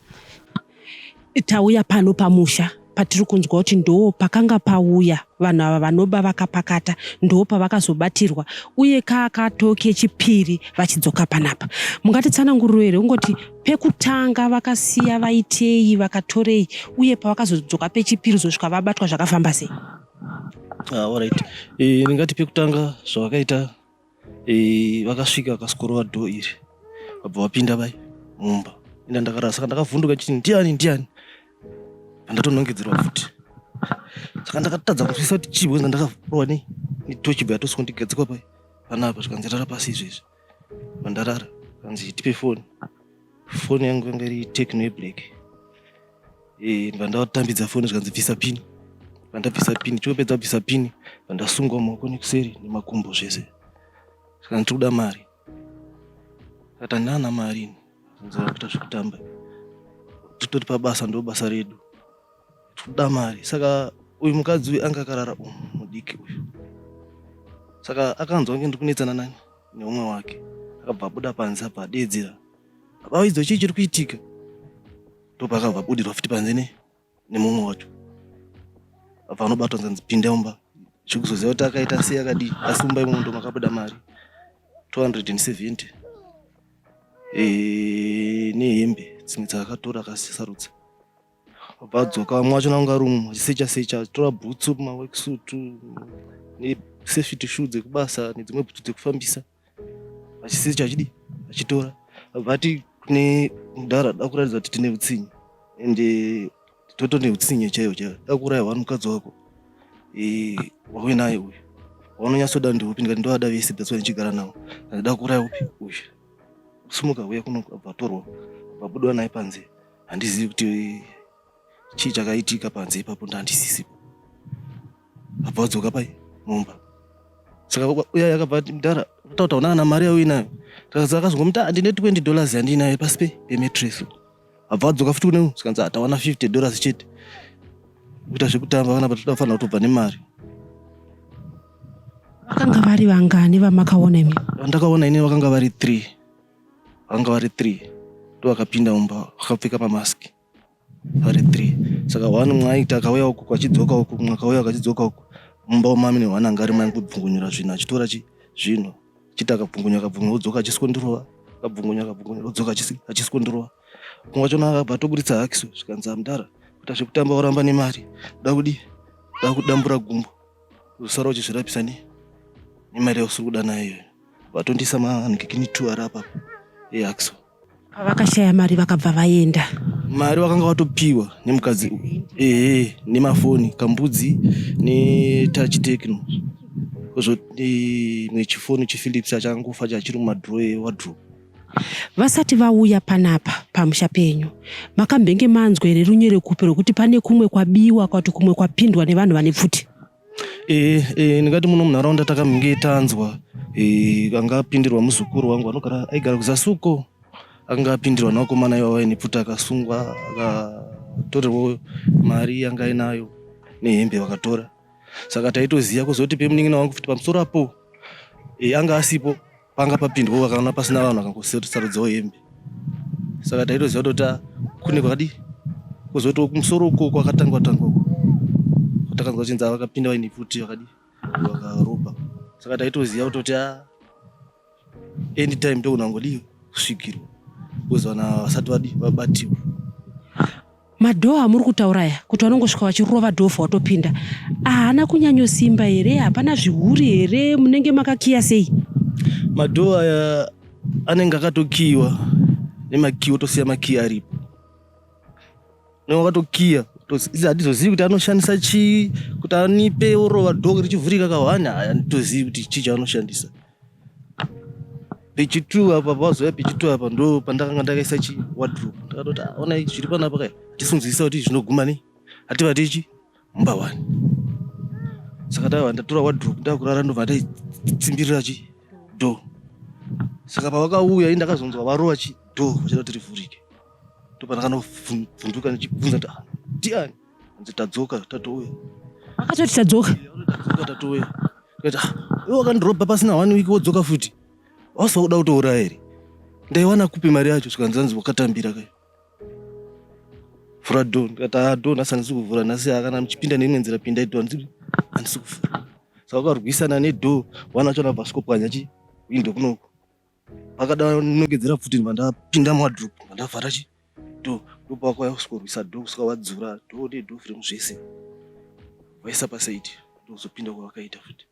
Tauya pano pamusha patiri kunzwa kuti ndo pakanga pauya vanhu ava vanoba vakapakata, ndo pavakazobatirwa, uye kaakatoke chipiri vachidzoka panapa. Mungatitsananguriro here ungoti pekutanga vakasiya vaitei, vakatorei, uye pavakazodzoka pechipiri zosvika vabatwa zvakafamba sei? Ah, alright. Ndingati pekutanga zvavakaita, vakasvika vakaskorova dhoo iri, vabva vapinda vai mumba. Ina ndakarara, saka ndakavhunduka chiti, "Ndiani, ndiani?" Pandatonongedzerwa futi, saka ndakatadza kunzwisisa kuti chii, because ndakarohwa nei netochi, bva yatoswa ndigadzikwa pai panapa. Zvikanzi, "Rara pasi izvezvi." Pandarara, kanzi, "Tipe foni." Foni yangu yanga iri Tecno yeblack. Ndibva ndatambidza foni, zvikanzi, "Bvisa pini." Pandabvisa pini, chopedza kubvisa pini, pandasungwa maoko nekuseri nemakumbo zvese. Zvikanzi, "Tiri kuda mari." Kati, "Handina mari ini." Zvanzi, "Kuita zvekutamba, titori pabasa, ndo basa redu, tikuda mari." Saka uyu mukadzi uyu anga akarara umu, mudiki uyu, saka akanzwa kunge ndiri kunetsana nani neumwe wake, akabva abuda panze, abva adeedzera, "Baba idzo, chii chiri kuitika?" Ndopakabva abudirwa futi panze nemumwe wacho, abva anobatwa, nzanzi, "Pinda mumba." Chikuzoziva kuti akaita sei, akadii, asi mumba imomo ndo makabuda mari 270 nehembe dzimwe dzaakatora akasarudza. Abva adzoka, vamwe vacho nanga ari umu achisecha secha, achitora bhutsu, maworksuit nesafety shoe dzekubasa nedzimwe bhutsu dzekufambisa, achisecha, achidi achitora. Abva ati kune mudhara, "Da kuratidza kuti tine utsinye, ende toto neutsinye chaiwo chaiwo, da kuuraya one mukadzi wako wauye naye uyu. Waunonyatsoda ndeupi?" Ndikati, "Ndovada vese, that's why ndichigara navo." "Da kuuraya upi uyu? Sumuka uya kuno." Abva atorwa, abva abudwa naye panze. Handizivi kuti chii chakaitika panze ipapo, ndandisisipo. Abva adzoka pai mumba. Saka uya yakabva ati, "Mudhara, utaura una kana mari yauinayo?" Akazongomuti, "Ndine $20 yandinayo pasi pemattress." Abva adzoka futi kune, zikanzi, "Tawana $50 chete. Kuita zvekutamba kana patoda kufanira kutobva nemari." Vakanga vari vangani vamakaona imi? Vandakaona ini vakanga vari three, vakanga vari three, ndo vakapinda mumba vakapfeka mamaski vari three. Saka one mumwe aiti akauya uku achidzoka uku, mumwe akauya akachidzoka uku. Mumba umami neone anga ari maingobvungunyura zvinhu, achitora zvinhu, achiti akabvungunya akabvungunya, odzoka achiswondirova, akabvungunya akabvungunya, odzoka achiswondirova. Mumwe wachona akabva atoburitsa hacksaw, zvikanzi, "Amudhara, kuita zvekutamba, waramba nemari, da kudi da kudambura gumbo, uzosara uchizvirapisa nemari yausiri kuda nayo iyoyo." Vatondisa manhikikini two ari apapo ehacksaw. Pavakashaya mari vakabva vaenda? Mari vakanga vatopiwa nemukadzi uyu, ehe, nemafoni, kambudzi netouch Tecno, kozoti imwe chifoni chiPhilips achangofa chachiri mumadhro ewardrobe. Vasati vauya panapa pamusha penyu, makambenge manzwa here runyerekupe rwekuti pane kumwe kwabiwa kwati kumwe kwapindwa nevanhu vane pfuti? E, e, ndingati muno munharaunda takamhinge tanzwa e, anga apindirwa muzukuru wangu anogara aigara kuzasi uko akanga apindirwa nevakomana ivava vaine pfuti akasungwa akatorerwa mari yanga ainayo nehembe vakatora saka taitoziva kuzoti pemunin'ina wangu futi pamusoro apo e, anga asipo panga papindwa vakaona pasina vanhu vakangosarudzawo hembe saka taitoziva kutoti ah, kune kwakadii kuzoti kumusoro uko kwakatangwa tangwa uko takanzwa chinzi vakapinda vaine pfuti vakadii vakaroba saka taitoziva kutoti ah, anytime ndogona kungodii kusvikirwa because vana vasati vadii vabatiwa Madhoo amuri kutaura aya kuti vanongosvika vachirova dhoo watopinda haana kunyanyosimba here? Hapana zvihuri here? Munenge makakiya sei? Madhoo aya anenge akatokiyiwa nemakiyi otosiya makiyi aripo newakatokiya hatizozivi kuti anoshandisa chii kuti anipe orova dhoo richivhurika kahwani handitozivi kuti chii chaanoshandisa Pechi 2 apa pavazouya pechi 2 apa ndo pandakanga ndakaisa chi wardrobe ndakatoti ah, ona zviri panapa kai tisinzwisisa kuti zvinoguma nei hativati chi mumba wani saka ndava ndatora wardrobe ndakurara ndobva ndaitsimbirira chi door saka pavakauya ini ndakazonzwa varova chi door vachida kuti rivhurike ndopandakanobvunduka ndichibvunza kuti ah, ndiani Hanzi tadzoka tatouya. Akatoti tadzoka. Tadzoka tatouya. Ndikati ah, iwe wakandorobha pasina one week wodzoka futi. Wausa kuda kutouraya here? Ndaiwana kupi mari yacho zvikanzi hanzi wakatambira kai. Vhura door ndikati ah door nhasi handisi kuvhura nhasi ah, kana muchipinda neimwe nzira pindai door handisi handisi kuvhura. Saka wakarwisana nedoor wana wacho anobva asvikopwanya chi window kunoku. Akada nongedzera futi ndibva ndapinda muwardrobe ndibva ndavhara chi door ndopawakauya kusvikorwisa door kusvika wadzura door nedoor frame zvese vaisa pasaidi ndokuzopinda kwavakaita futi.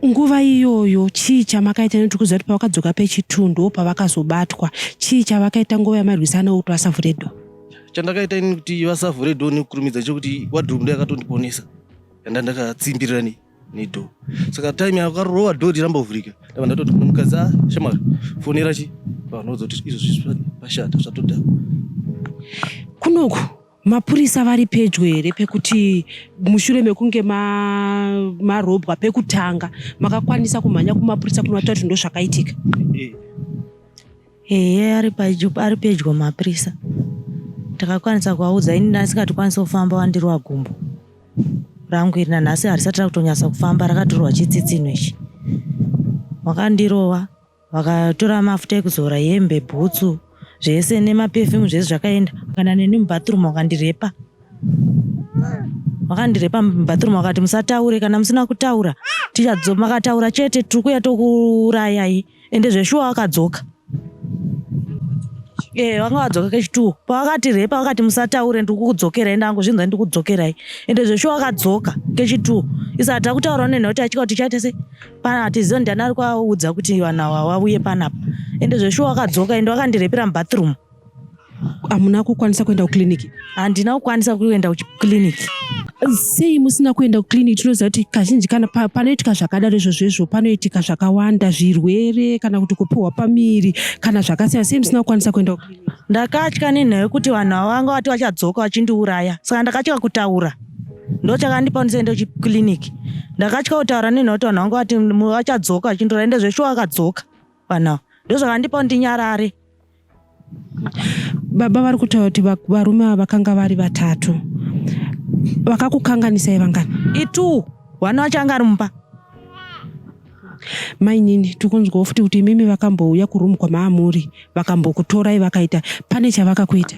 Nguva iyoyo chii chamakaita nekuti kuziva kuti pavakadzoka pechitu ndo pavakazobatwa chii chavakaita nguva yamarwisana kuti vasavhure door? Chandakaita ini kuti vasavhure door nekukurumidza chekuti wardrobe ndo yakatondiponesa yanda ndakatsimbirira nei nedoor saka time yakarova door riramba kuvhurika ndabva ndatoti kune mukadzi ah shamwari fonera chi vanoudza kuti izvo zvisva pashata zvatodhakwa Kunoku mapurisa vari pedyo here pekuti mushure mekunge marobwa pekutanga makakwanisa kumhanya kumapurisa kunovataura kuti ndozvakaitika? Eh. Ehe ari padyo ari pedyo mapurisa. Takakwanisa kuvaudza ini ndasingatikwanisi kufamba wandirova gumbo rangu iri nanhasi harisati rakutonyatsa kufamba rakatorwa chitsitsinho ichi. Wakandirova vakatora mafuta ekuzora hembe bhutsu zvese nemapefiyumu zvese zvakaenda kana neni mubathroom wakandirepa wakandirepa mubathroom wakati musataure kana musina kutaura tichadzo makataura chete tiri kuuya tokuurayai ende zveshuwa wakadzoka Eh, vanga vadzoka kechituwo pavakati repa vakati musataure ndiri kukudzokerai ndangozvinzwa ndiri kudzokerai ende zveshuwa vakadzoka kechituwo isa takutaura nenhau kuti achika kuti chaita sei pana hatiziva ndiani ari kuvaudza kuti vanhu ava vauye panapa ende zveshuwa vakadzoka ende vakandirepera mubathroom Hamuna kukwanisa kuenda kuclinic? Handina kukwanisa kuenda kuclinic. Sei musina kuenda kuclinic? Tinoziva kuti kazhinji kana panoitika zvakadaro izvozvo izvo panoitika zvakawanda, zvirwere kana kuti kupiwa pamiri kana zvakasiyana. Sei musina kukwanisa kuenda kuclinic? Ndakatya nenhau yekuti vanhu ava vanga vati vachadzoka vachindiuraya saka ndakatya kutaura ndochakandipa ndisaende kuclinic. Ndakatya kutaura nenhau yekuti vanhu vanga vati vachadzoka vachindiuraya ende zveshuwa vakadzoka vanhu ava ndozvakandipa ndinyarare. Baba vari kutaura kuti varume ava vakanga vari vatatu vakakukanganisai vangani? Itu one wacho anga ari mumba. Mainini tikunzwawo futi kuti imimi vakambouya kuroom kwamaamuri vakambokutorai vakaita pane chavakakuita.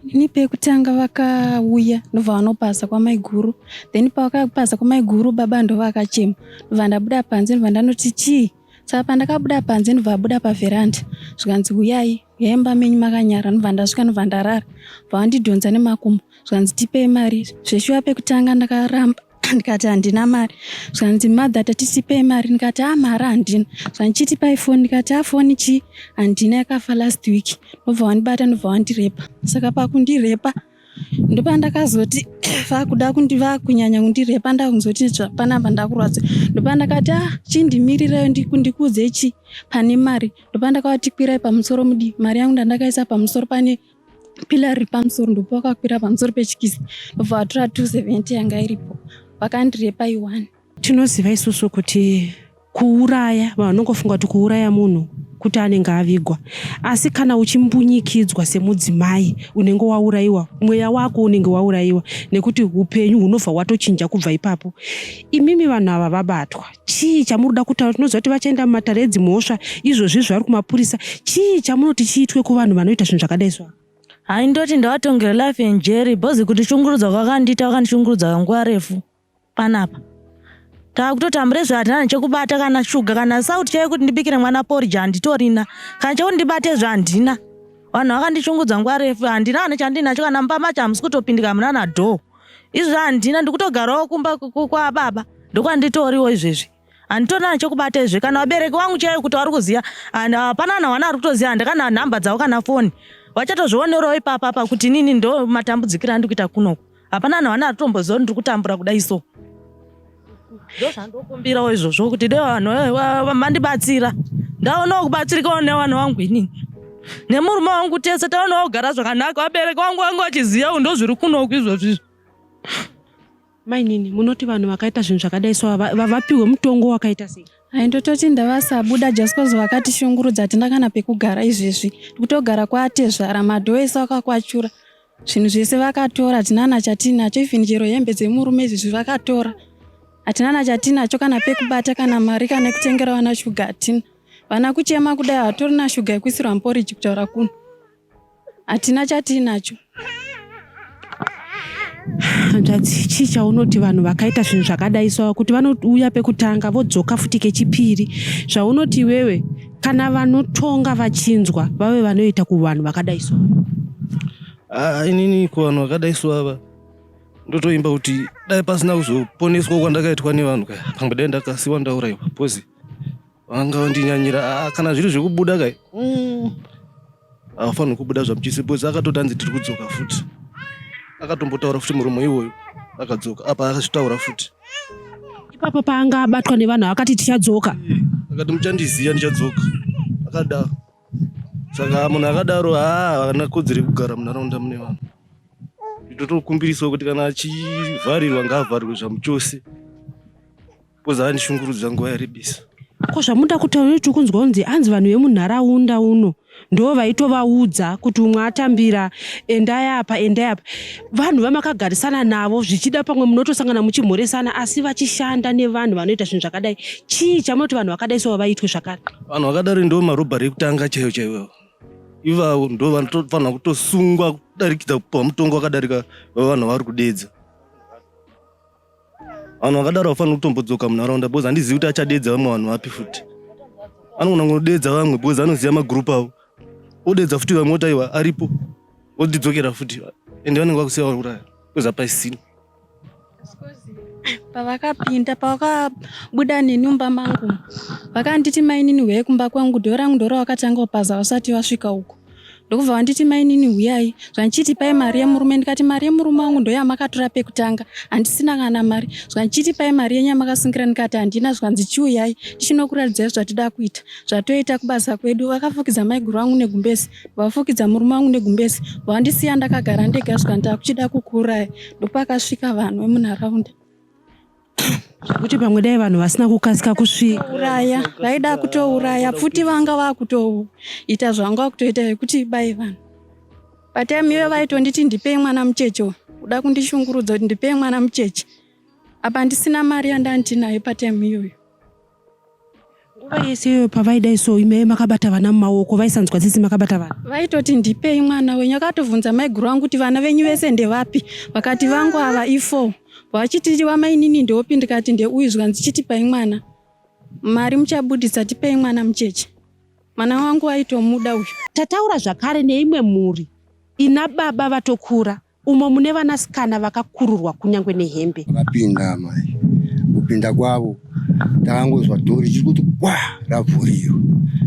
Ini pekutanga vakauya ndobva vanopasa kwamaiguru then pavakapasa kwamaiguru baba ndovakachema ndobva ndabuda panze ndobva ndanoti chii Saka pandakabuda panze ndobva abuda paveranda zvikanzi huyai huyai mumba menyu makanyara ndobva ndasvika ndobva ndarara bva vandidhonza nemakumbo zvikanzi tipei mari zveshuwa pekutanga ndakaramba ndikati handina mari zvikanzi mother tati tipei mari ndikati a mari handina zvikanzi chitipai foni ndikati a foni chii handina yakafa last week ndobva wandibata ndobva wandirepa saka pakundirepa. Ndopandakazoti vakuda vakunyanya kundirepa ndakunzoti panapa ndakurwadza. Ndopandakati ah chindimirirai ndikuudze chi pane mari. Ndopandakavati kwirai pamusoro mudi mari yangu ndandakaisa pamusoro pane pila riri pamusoro ndopavakakwira pamusoro pechikisi ndobva vatora 270 yanga iripo vakandirepa iwani. Tinoziva isusu kuti kuuraya vanhu vanongofunga kuti kuuraya munhu kuti anenge avigwa asi kana uchimbunyikidzwa semudzimai unenge waurayiwa mweya wako unenge waurayiwa nekuti upenyu hunobva hwatochinja kubva ipapo imimi vanhu ava vabatwa chii chamunoda kutaura tinoziva kuti vachaenda mumatare edzimhosva izvozvi zvari kumapurisa chii chamunoti chiitwe kuvanhu vanoita zvinhu zvakadai so Hai ndoti ndavatongere life in jeri bhozi kuti shungurudza kwakandiita vakandishungurudza nguva refu panapa takutotambura izvo hatina nechekubata kana shuga kana sauti chaiyo kuti ndibikire mwana porridge handitorina kana chekuti ndibate izvo handina vanhu vakandishungudza nguva refu handina kana chandinacho kana mumba macho hamusi kutopindika hamuna na door izvo handina ndikutogarawo kumba kwababa ndokwanditoriwo izvezvi handitorina nechekubata izvi kana vabereki vangu chaiyo kuti vari kuziva hapana na wana ari kutoziva handakana nhamba dzavo kana foni vachatozvionerawo ipapa apa kuti inini ndo matambudzikiro andiri kuita kunoku hapana nawana ari kutomboziva kuti ndiri kutambura kudai so ndozvandokumbirawo izvozvo kuti dai vanhu mandibatsira ndaonawo kubatsirikawo nevanhu vangu inini nemurume wangu tese taonawo kugara zvakanaka vabereki vangu vangu vachizivawo ndozviri kunoku izvozvizvo Mainini, munoti vanhu vakaita zvinhu zvakadai so vapiwe mutongo wakaita sei? Haindototi ndavasabuda just cause vakatishungurudza hatina kana pekugara izvezvi ndikutogara kwatezvara madhoo ese akakwachura zvinhu zvese vakatora hatina na chatinacho even chero hembe dzemurume izvezvi vakatora hatina na chatinacho kana pekubata kana mari kana kutengera vana shuga hatina vana kuchema kudai hatorina shuga yekuisirwa muporiji kutaura kuno hatina chatiinacho hanzvadzi chii chaunoti vanhu vakaita zvinhu zvakadai so kuti vanouya pekutanga vodzoka futi kechipiri zvaunoti iwewe kana vanotonga vachinzwa vave vanoita kuvanhu vakadai so ah, inini kuvanhu vakadai so ava ndotoimba kuti dai pasina kuzoponeswa kwandakaitwa nevanhu kaya pamwe dai ndakasiwa ndaurayiwa bhozi vanga vandinyanyira ah, kana zviri zvekubuda kai havafanirwi kubuda zvamuchisi because akatoti anzi tiri kudzoka futi akatombotaura futi muromo iwoyo akadzoka apa akazvitaura futi ipapo paanga abatwa nevanhu akati tichadzoka akati muchandiziva ndichadzoka akadaro saka munhu akadaro haa haana kodzero yekugara munharaunda mune vanhu totokumbirisawo kuti kana achivharirwa ngaavharirwe zvamuchose Because andishungurudza nguva yarebesa. Ko zvamuda kutaura tiri kunzwa kunzi hanzi vanhu vemunharaunda uno ndo vaitovaudza kuti umwe atambira endai apa endai apa vanhu vamakagarisana navo zvichida pamwe munotosangana muchimhoresana asi vachishanda nevanhu vanoita zvinhu zvakadai chii chamunoti vanhu vakadai so vaitwe zvakare vanhu vakadari ndo marobhari ekutanga chaiyo chaiyo ivavo ndo vanotofanira kutosungwa kudarikidza kupiwa mutongo wakadarika wevanhu vavari kudeedza Vanhu vakadaro havafaniri kutombodzoka munharaunda because handizivi kuti achadeedza vamwe vanhu vapi futi. Anogona kungodeedza vamwe because anoziva magroup avo. Odeedza futi vamwe oti aiwa aripo. Otidzokera futi. Ende vanenge vakusiya vauraya because hapaisina. Pavakapinda pavakabuda neni mumba mangu vakanditi mainini huyai kumba kwangu dhoo rangu ndoravakatanga kupaza vasati vasvika uko. Ndokubva vanditi mainini huyai zvandichiti pai mari yemurume ndikati mari yemurume wangu ndoyamakatora pekutanga handisina kana mari zvandichiti pai mari yenyu yamakasungira ndikati handina zvanzi chiuyai tichinokuratidzai zvatida kuita zvatoita kubasa kwedu vakafukidza maiguru vangu negumbezi vafukidza murume wangu negumbezi vandisiya ndakagara ndega zvikanzi takuchida kukuuraya ndopakasvika vanhu vemunharaunda Zvekuti pamwe dai vanhu vasina kukasika kusvika. Uraya, vaida kutouraya pfuti vanga vakutoita zvavanga vakutoita yekuti bai vanhu. Patime iyoyo vaitonditi ndipei mwana mucheche uyu, kuda kundishungurudza kuti ndipei mwana mucheche. Apa ndisina mari yandandinayo patime iyoyo. Nguva yese iyoyo pavaidai so ime makabata vana mumaoko vaisanzwa tsitsi makabata vana. Vaitoti ndipei mwana wenyu akatobvunza maiguru vangu kuti vana venyu vese ndevapi vakati vangu ava i4 vachiti wamainini ndeopi ndikati ndeuyu zvikanzi chitipai mwana mari muchabudisa tipei mwana mucheche mwana wangu aitomuda uyu. Tataura zvakare neimwe mhuri ina baba vatokura umo mune vanasikana vakakururwa kunyange nehembe. Vakapinda amai, kupinda kwavo takangozwa dhoo richiri kuti kwa ravhuriwa,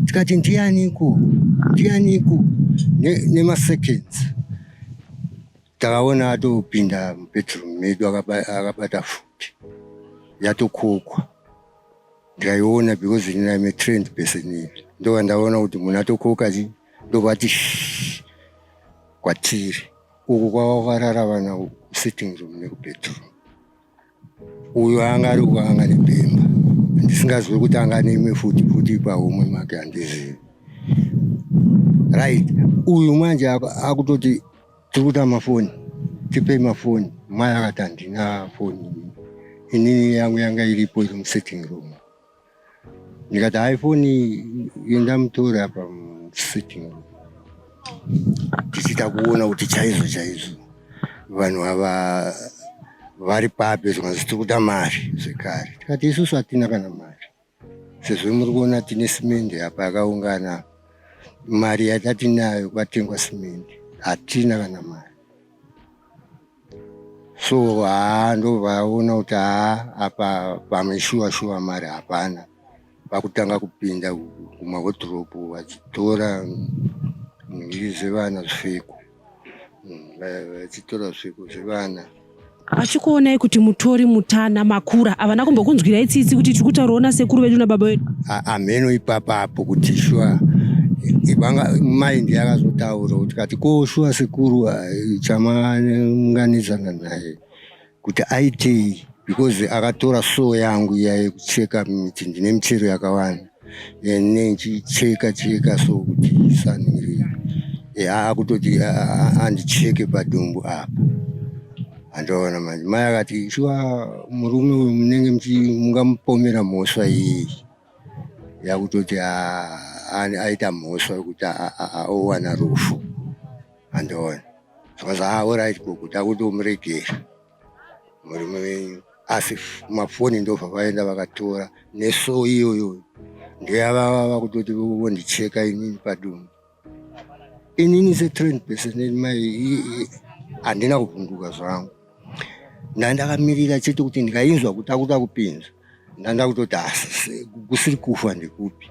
tikati ndianiko ndianiko nemaseconds. Takaona atopinda mubedroom medu akabata futi yatokokwa. Ndikaiona because ini I'm a trained person, ndobva ndaona kuti munhu atokoka chi, ndobva ati shh kwatiri uku kwavakarara vana sitting room nekubedroom. Uyu anga ari uku anga nebhemba, ndisingazivi kuti anga neimwe futi futi pahomwe make, handizivi. Right, uyu manje akutoti tiri kuita mafoni, tipei mafoni. Mai akati handina foni inini, yangu yanga iripo iri musitting room. Ndikati hai, foni yendamutora apa musitting room. Tichiita kuona kuti chaizvo chaizvo vanhu ava vari papi, zvikanzi tiri kuda mari zvekare. Tikati isusu hatina kana mari, sezvo muri kuona tine simende apa yakaungana, mari yatatinayo kwatengwa simende, hatina kana mari. So haa, ndobvaona kuti haa, apa pamwe shuwa shuwa mari hapana. Vakutanga kupinda kumawardrobe vachitora nhumbi zvevana, zvipfeko, vachitora zvipfeko zvevana. Vachikuonai kuti mutori mutana makura, havana kumbokunzwirai tsitsi kuti tiri kutaurawo nasekuru vedu nababa vedu? Hameno ipapapo kuti shuwa vanga mai ndiye akazotaura kuti kati ko shuwa sekuru chamaunganidzana naye kuti aitei, because akatora saw yangu iya yekucheka miti, ndine michero yakawanda nenchicheka cheka so kuti isanire, akutoti andicheke padumbu apa. Handiona manje mai akati shuwa murume uyu munenge mungamupomera mhosva iyi yakutoti aita mhosva yekuti owana rufu. Handiona zvikanzi ha, alright gogo, takutomuregera murume wenyu, asi mafoni ndobva vaenda vakatora nesaw iyoyo, ndeyavava vakutoti vondicheka inini padumbu. Inini setrained person mai handina kuvhunduka zvangu, ndandakamirira chete kuti ndikainzwa kuti akuda kupinza, ndanda kutoti asi kusiri kufa ndekupi,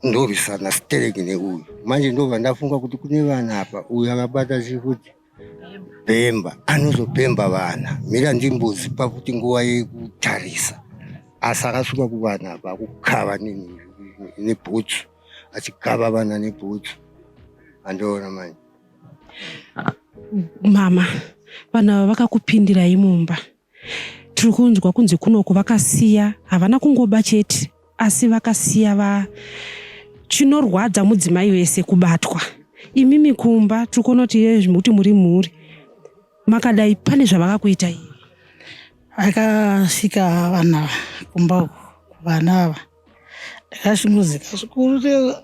ndorwisana stereki neuyu. Manje ndobva ndafunga kuti kune vana apa, uyu akabata chikuti bhemba, anozobhemba vana, mira ndimbozipa kuti nguva yekutarisa. Asi akasvika kuvana apa akukava nebhutsu, achikava vana nebhutsu. Handiona manje. Mama, vanhu ava vakakupindirai mumba, tiri kunzwa kunzi kunoku vakasiya, havana kungoba chete, asi vakasiya va chinorwadza mudzimai wese kubatwa. Imimi kumba tiri kuona kuti iye kuti muri mhuri makadai, pane zvavakakuitai? Vakasvika vana kumba uku, vana ava ndakashungudzika zvikuru,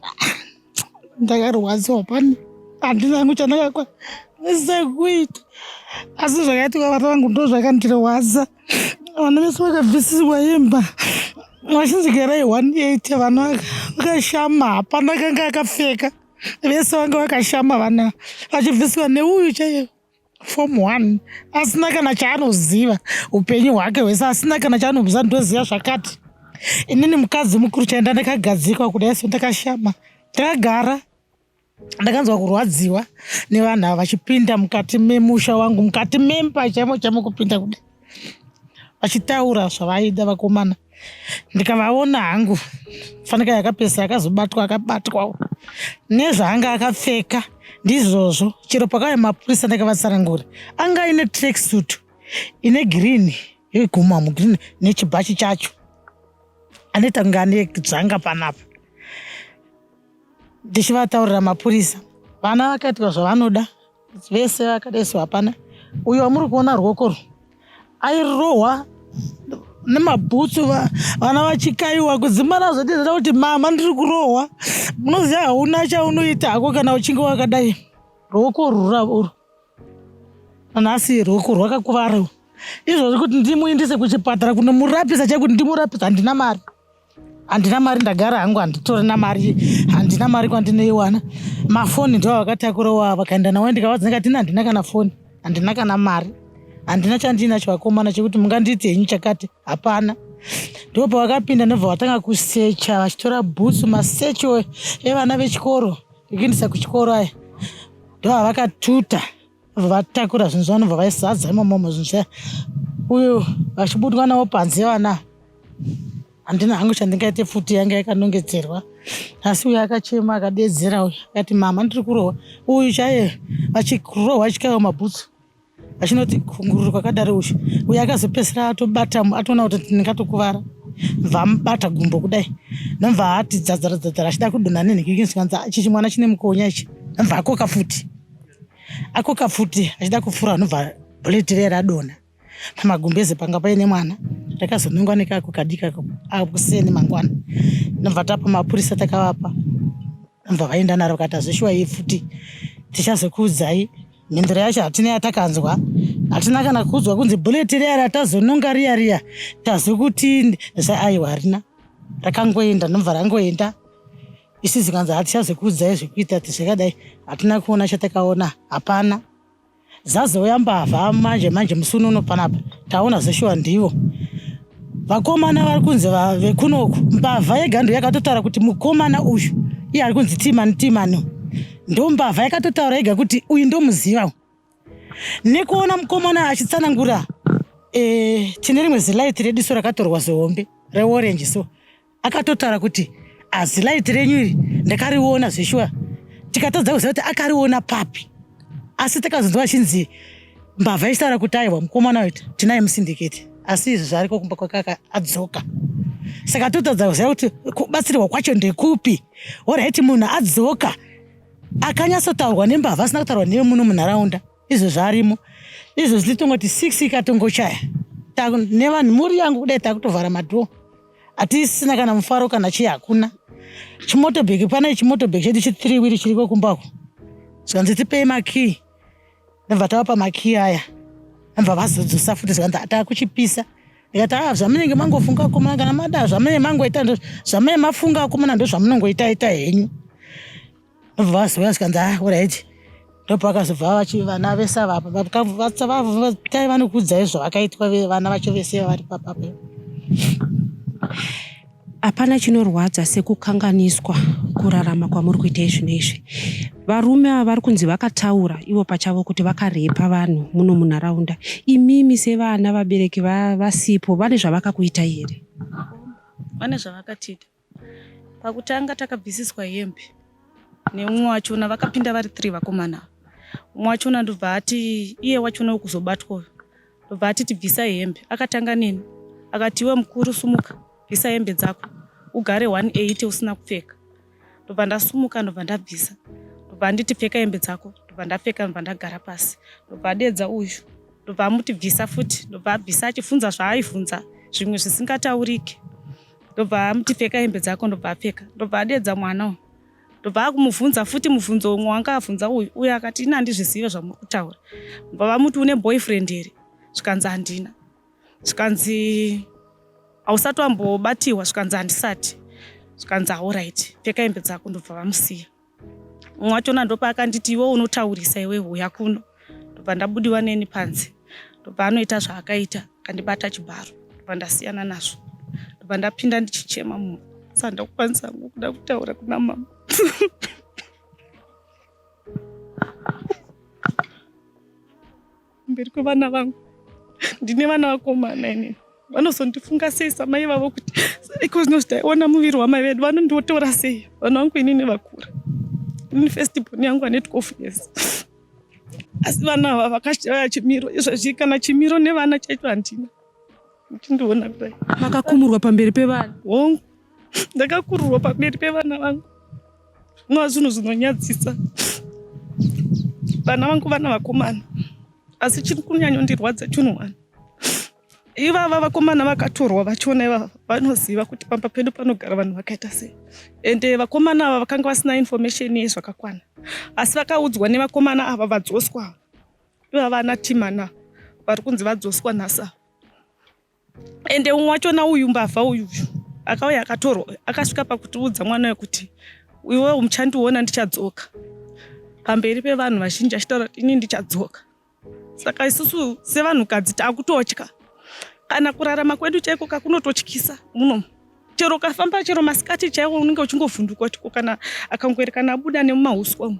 ndakarwadziwa, pani handina hangu chandakakwanisa kuita, asi zvakaitika vana vangu ndo zvakandirwadza. Vana vese vakabvisirwa imba vachinzi 180, vana vakashama, hapana kanga akapfeka, vese vanga vakashama vana vachibviswa neuyu chaiyo form 1 asina kana chaanoziva upenyu hwake hwese, asina kana chaanoziva, ndoziva zvakati. Inini mukadzi mukuru chaenda ndakagadzikwa kudai so, ndakashama, ndakagara, ndakanzwa kurwadziwa nevanhu ava vachipinda mukati memusha wangu, mukati memba chaimo chaimo, kupinda kudai vachitaura zvavaida vakomana. Ndikavaona hangu fanika yakapesa, akazobatwa, akabatwawo nezvaanga akapfeka ndizvozvo. Chero pakauya mapurisa ndakavatsanangura, anga aine tracksuit ine green, yeguma mugreen, nechibhachi chacho, anoita kunge ane dzvanga panapa. Ndichivataurira mapurisa, vana vakaitwa zvavanoda vese vakadaiso, hapana. Uyo wamuri kuona ruoko rwu airohwa nemabhutsu, vana vachikaiwa kudzimara zvodizira kuti mama ndiri kurohwa. Munoziva hauna chaunoita hako kana uchinge wakadai. Ruoko rwura urwu nhasi ruoko rwakakuvara izvozvi, kuti ndimuindise kuchipatara kunomurapisa chaikuti ndimurapisa, handina mari, handina mari, ndagara hangu handitorina mari, handina mari kwandinoiwana. Mafoni ndo vakatakurawo vakaenda nawo, ndikavadza ndikati ina handina kana foni, handina kana mari, handina chandinacho vakomana chekuti mungandiiti henyu chakati, hapana. Ndo pavakapinda ndobva vatanga kusecha, vachitora bhutsu, masecho evana vechikoro ekuendesa kuchikoro aya, ndo avakatuta. Vatakura zvinhu zvavo vanobva vaizadza imomomo zvinhu zviya uyu vachibudwa navo panze vana handina hangu chandingaite pfuti yanga yakanongedzerwa asi uyu akachema akadedzera uyu akati mama ndiri kurohwa uyu chaiye vachirohwa chikaiwa mabhutsu vachinoti kungururu kwakadaro uyu uyu akazopedzisira atobata atoona kuti ndingatokuvara bva amubata gumbo kudai nobva ati dzadzara dzadzara achida kudonha nenhikiki zvikanzi chichi mwana chine mukonya ichi nobva akoka futi akoka pfuti achida kupfura anobva bullet riya radonha pamagumbeze panga paine mwana rakazonongwa nekako kadiki ako akuseni mangwana nobva tapa mapurisa takavapa nobva vaenda naro vakati hazvishuwa iyi pfuti tichazokuudzai mhinduro yacho hatina yatakanzwa hatina kana kuudzwa kunzi bullet riya ratazononga riya riya tazokuti aiwa harina rakangoenda nobva rangoenda Isu zikanzi hatichazokuudzai zvekuita ti zvakadai hatina kuona chatakaona hapana. Zazouya mbavha manje manje musi unono panapa taona zveshuwa ndivo vakomana vari kunzi vekunoku mbavha yega ndo yakatotaura kuti mukomana uyu iye ari kunzi timani timani ndo mbavha yakatotaura yega kuti uyu ndomuziva nekuona mukomana achitsanangura e, tine rimwe zilaiti rediso rakatorwa zihombe reorange so akatotaura kuti azilaiti renyu iri ndakariona zveshuwa tikatadza kuziva kuti akariona papi asi takazonzwa achinzi mbavha ichitaura kuti aiwa mukomana uyu tinaye musindiketi asi izvi zvaariko kumba kwake adzoka saka totadza kuziva kuti kubatsirwa kwacho ndekupi orit munhu adzoka akanyatsotaurwa nembavha asina kutaurwa newe muno munharaunda izvo zvarimo izvo zvitongoti six ikatongochaya nevanhu mhuri yangu kudai takutovhara madhoo hatisina kana mufaro kana chii hakuna chimotobheki pane chimotobheki chedu chithree wheel chiriko kumbako zvikanzi tipei makii ndobva tavapa makii aya ndobva vazodzosa futi zvikanzi takuchipisa ndikati a ah, zvamunenge mangofunga akomana kana mada zvamunenge mangoita zvamunenge mafunga akomana ndozvamunongoita ita henyu ndobva vazouya zvikanzi ah orit ndopakazobva vachi vana vese avapa tai vanokuudzai zvavakaitwa vana vacho vese vari papapo hapana chinorwadza sekukanganiswa kurarama kwamuri kuita izvino izvi varume ava vari kunzi vakataura ivo pachavo kuti vakarepa vanhu muno munharaunda imimi sevana vabereki vasipo vane zvavakakuitai here vane zvavakatiita Pakutanga takabvisiswa hembe neumwe wachona vakapinda vari 3 vakomana ava. Umwe wachona ndobva ati iye wachona wekuzobatwa uyu ndobva ati tibvisai hembe. Akatanga neni akati iwe mukuru sumuka bvisa hembe dzako ugare 180 usina kupfeka. Ndobva ndasumuka ndobva ndabvisa ndobva anditi pfeka hembe dzako ndobva ndapfeka ndobva ndagara pasi ndobva adedza uyu ndobva amuti bvisa futi ndobva abvisa achibvunza zvaaibvunza zvimwe zvisingataurike. Ndobva amuti pfeka hembe dzako ndobva apfeka. Ndobva adedza mwana uyu. Ndobva akumubvunza futi mubvunzo umwe wanga abvunza uyu. Uyu akati ini handizvizive zvamuri kutaura. Ndobva vamuti une boyfriend here? Zvikanzi handina. Zvikanzi hausati wambobatiwa? Zvikanzi handisati. Zvikanzi alright pfeka hembe dzako ndobva vamusiya. Umwe wachona ndopaakanditi iwe unotaurisa iwe huya kuno. Ndobva ndabudiwa neni panze. Ndobva anoita zvaakaita akandibata chibharo. Ndobva ndasiyana nazvo. Ndobva ndapinda ndichichema mumba. Sandakukwanisa hangu kuda kutaura kuna mama. Mberi kwevana vangu. Ndine vana vakomana inini. Vanozondifunga sei samai vavo kuti iko zvino zvitaiona muviri wamai vedu vanonditora sei vana vangu inini vakura. Inini first born yangu ane 12 years. Asi vana ava vakashaya chimiro izvezvi kana chimiro nevana chaicho handina. Muchindiona kudai. Makakumurwa pamberi pevana? Hongu. Ndakakururwa pamberi pevana vangu. Zvinova zvinhu zvinonyadzisa. Vana vangu vana vakomana. Asi chiri kunyanyondirwadza chinhu one. Ivava vakomana vakatorwa vachiona ivava vanoziva kuti pamba pedu panogara vanhu vakaita sei. Ende vakomana ava vakanga vasina information yezvakakwana. Asi vakaudzwa nevakomana ava vadzoswa. Ivava ana Timana vari kunzi vadzoswa nhasi ava. Ende umwe wachona uyu mbavha uyu akauya akatorwa akasvika pakutiudza mwana uyu kuti iwewe muchandiona ndichadzoka pamberi pevanhu vazhinji achitaura kuti ini ndichadzoka. Saka isusu sevanhukadzi takutotya kana kurarama kwedu chaiko kakunototyisa muno chero ukafamba chero masikati chaiwo unenge uchingovhunduka kuti ko kana akangoerekana abuda nemumahuswa umu.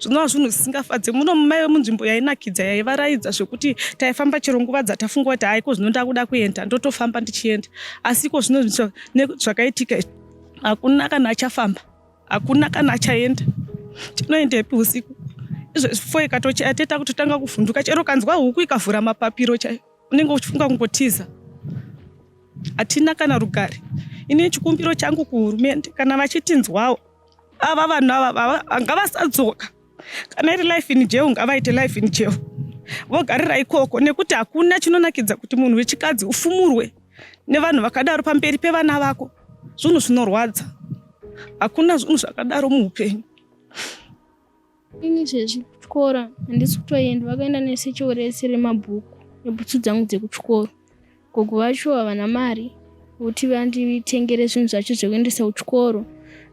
Zvinova zvinhu zvisingafadze. Muno maive munzvimbo yainakidza, yaivaraidza zvekuti taifamba chero nguva dzatafunga kuti haiko zvino ndakuda kuenda, ndotofamba ndichienda. Asi iko zvino zvakaitika hakuna kana achafamba, hakuna kana achaenda. Tinoendepi usiku? Izvezvi fo ikatochaya teta kutotanga kuvhunduka, chero ukanzwa huku ikavhura mapapiro chaiyo unenge uchifunga kungotiza. Hatina kana rugare. Ini chikumbiro changu kuhurumende, kana vachitinzwawo, ava vanhu ava ngavasadzoka. Kana iri life in jail ngavaite life in jail, vogarira ikoko, nekuti hakuna chinonakidza kuti munhu wechikadzi ufumurwe nevanhu vakadaro pamberi pevana vako. Zvinhu zvinorwadza, hakuna zvinhu zvakadaro muupenyu. Ini izvezvi kuchikoro handisi kutoenda, vakaenda nesecho rese remabhuku nebhutsu dzangu dzekuchikoro. Gogo vacho havana mari kuti vanditengere zvinhu zvacho zvekuendesa kuchikoro.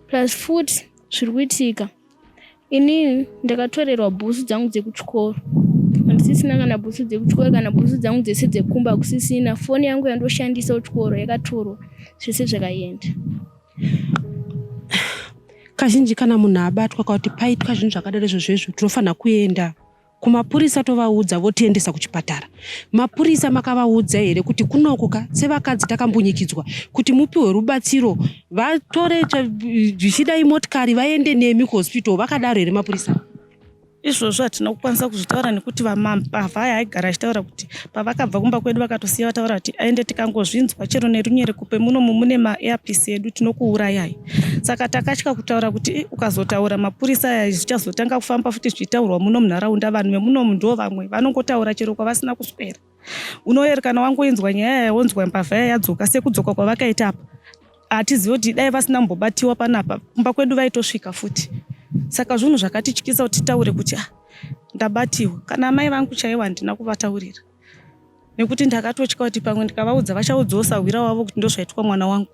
Plus futi zviri kuitika, inini ndakatorerwa bhutsu dzangu dzekuchikoro, handisisina kana bhutsu dzekuchikoro, kana bhutsu dzangu dzese dzekumba kusisina. Foni yangu yandoshandisa kuchikoro yakatorwa, zvese zvakaenda. Kazhinji kana munhu abatwa kana kuti paitwa zvinhu zvakadaro izvozvo izvo, tinofanira kuenda kumapurisa tovaudza votiendesa kuchipatara. Mapurisa makavaudza here kuti kunoko ka sevakadzi takambunyikidzwa, kuti mupiwe rubatsiro, vatore zvichida imotikari vaende nemi kuhospital? Vakadaro here mapurisa? Izvozvo hatina kukwanisa kuzvitaura nekuti vamambavha aya aigara achitaura kuti pavakabva kumba kwedu vakatosiya vataura kuti aende, tikangozvinzwa chero nerunyerekupe munomu mune maairpiece edu tinokuurayai. Saka takatya kutaura kuti ukazotaura mapurisa aya zvichazotanga kufamba futi zvichitaurwa muno munharaunda. Vanhu vemunomu ndo vamwe vanongotaura chero kwavasina kuswera. Unoyeri kana wangoinzwa nyaya yaya wonzwa mbavha yaya yadzoka sekudzoka kwavakaita apa, hatizivi kuti dai vasina kumbobatiwa panapa kumba kwedu vaitosvika futi. Saka zvinhu zvakatityisa kuti titaure kuti ah, ndabatiwa. Kana amai vangu chaivo handina kuvataurira nekuti ndakatotya kuti pamwe ndikavaudza vachaudzawo sahwira wavo kuti ndozvaitwa mwana wangu.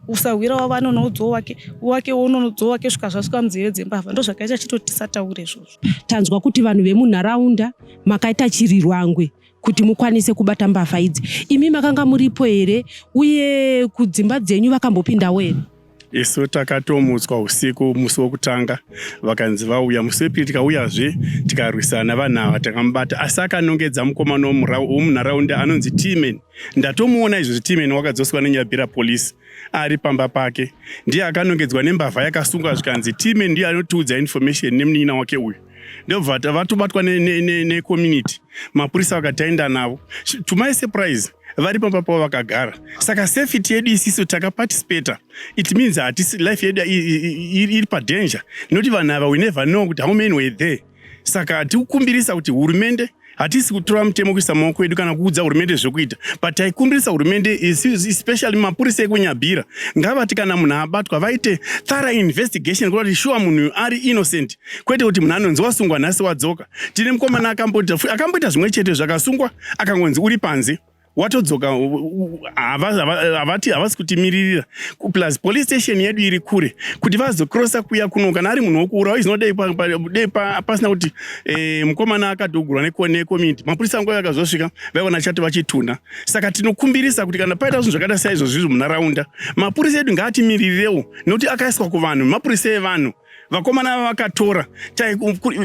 Usahwira wavo anonoudzawo wake, wake unonoudzawo wake, svika zvasvika munzeve dzembavha. Ndozvakaita chitoti tisataure izvozvo. Tanzwa kuti vanhu vemunharaunda makaita chirirwangwe kuti mukwanise kubata mbavha idzi. Imi makanga muripo here, uye kudzimba dzenyu vakambopindawo here? Isu takatomutswa usiku musi wokutanga, vakanzi vauya. Musi wepiri tikauyazve, tikarwisana vanhu ava, takamubata, asi akanongedza mukomana womunharaunda anonzi Tman. Ndatomuona izvozvi. Tman wakadzoswa neNyabira Police, ari pamba pake. Ndiye akanongedzwa nembavha yakasungwa, zvikanzi Tman ndiye anotiudza information nemunin'ina wake uyu. Ndobva vatobatwa necommunity, mapurisa vakataenda navo. To my surprise, vari pamba pavo vakagara. Saka safety yedu isisu takaparticipata, it means hatisi, life yedu iri padanger, nekuti vanhu ava we never know kuti how many were there. Saka tikukumbirisa kuti hurumende, hatisi kutora mutemo kuisa maoko edu kana kuudza hurumende zvekuita, but taikumbirisa hurumende, especially mapurisa ekuNyabhira, ngavati kana munhu abatwa vaite thorough investigation kuda kuti sure munhu ari innocent, kwete kuti munhu anonzi wasungwa nhasi wadzoka. Tine mukomana akamboita zvimwe chete, zvakasungwa, akangonzi uri panze, watodzoka. Havati havasi kutimiririra. Plus police station yedu iri kure kuti vazokrosa kuya kuno. Kana ari munhu wokuurawa izinodei dei pasina kuti mukomana akadhogurwa necommunity, mapurisa nguva yakazosvika vaiona chati vachitunha. Saka tinokumbirisa kuti kana paita zvinhu zvakaita saizvozvizvo munharaunda, mapurisa edu ngaatimirirewo, nekuti akaiswa kuvanhu, mapurisa evanhu. Vakomana ava vakatora,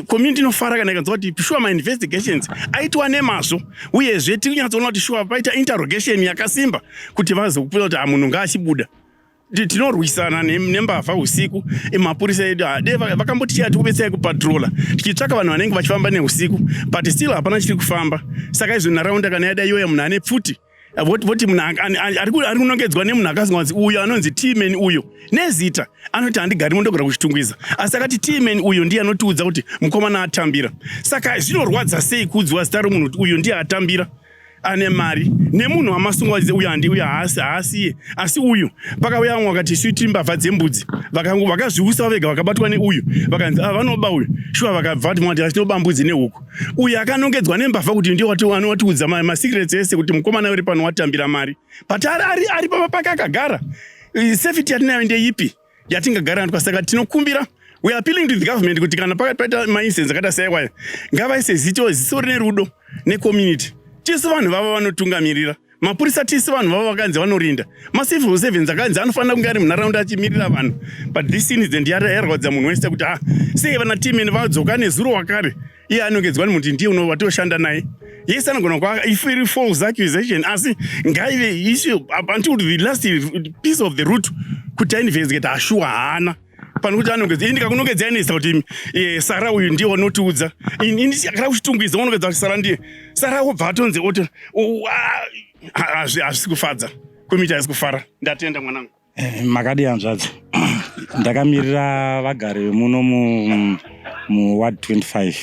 community inofara kana ikanzwa kuti sure mainvestigations aitwa nemazvo, uyezve tiri kunyatsoona kuti sure paita interrogation yakasimba kuti vazokuita kuti munhu ngaachibuda. Tinorwisana nembavha usiku. Mapurisa edu de vakamboti chiya tikubetsai kupatrola tichitsvaka vanhu vanenge vachifamba neusiku, but still hapana chiri kufamba. Saka izvo nharaunda kana yada iyoya, munhu ane pfuti, voti munhu ari kunongedzwa nemunhu akazonzi uyo anonzi Tman uyo nezita, anoti handigari mondogara kuChitungwiza, asi akati Tman uyo ndiye anotiudza kuti mukomana atambira. Saka zvinorwadza sei kuudziwa zita romunhu kuti uyo ndiye atambira ane mari nemunhu wamasungwa, uyo handi, uyo haasi, haasiye. Asi uyu pakauya vamwe vakati isu tiri mbavha dzembudzi, vakazviusa vega, vakabatwa neuyu, vakanzi ava vanoba uyu shuwa, vakabva vati mwati tinoba mbudzi nehuku. Uyu akanongedzwa nembavha kuti ndiye anotiudza masecrets ese kuti mukomana uri pano watambira mari, but ari pamba pake akagara. Safety yatinayo ndeipi yatingagara? Saka tinokumbira, we are appealing to the government kuti kana pakati paita maincidents akaita saiwaya, ngavaise zito, ziso rine rudo necommunity. Tisu vanhu vavo vanotungamirira. Mapurisa tisi vanhu vavo vakanzi vanorinda. Macivil servants akanzi anofanira kunge ari munharaunda achimirira vanhu. But this incident yarwadza munhu wese kuti ah, sei vana team vadzoka nezuro wakare. Iye anongedzwa nemunhu kuti ndiye unovatoshanda naye. Yes, anogona kuva if iri false accusation asi ngaive issue up until the last piece of the root kuti ainvestigate ashuwa haana. Pano kuti anongedza ini ndikakunongedza anetsa kuti eh, Sara uyu ndiye wanotiudza. Ini kana kuchitungwiza unongedza kuti Sara ndiye. Sara wobva atonzi oti hazvisi kufadza. Komiti haisi kufara. Ndatenda mwanangu. Eh, makadi hanzvadzi ndakamirira vagari vemuno muward 25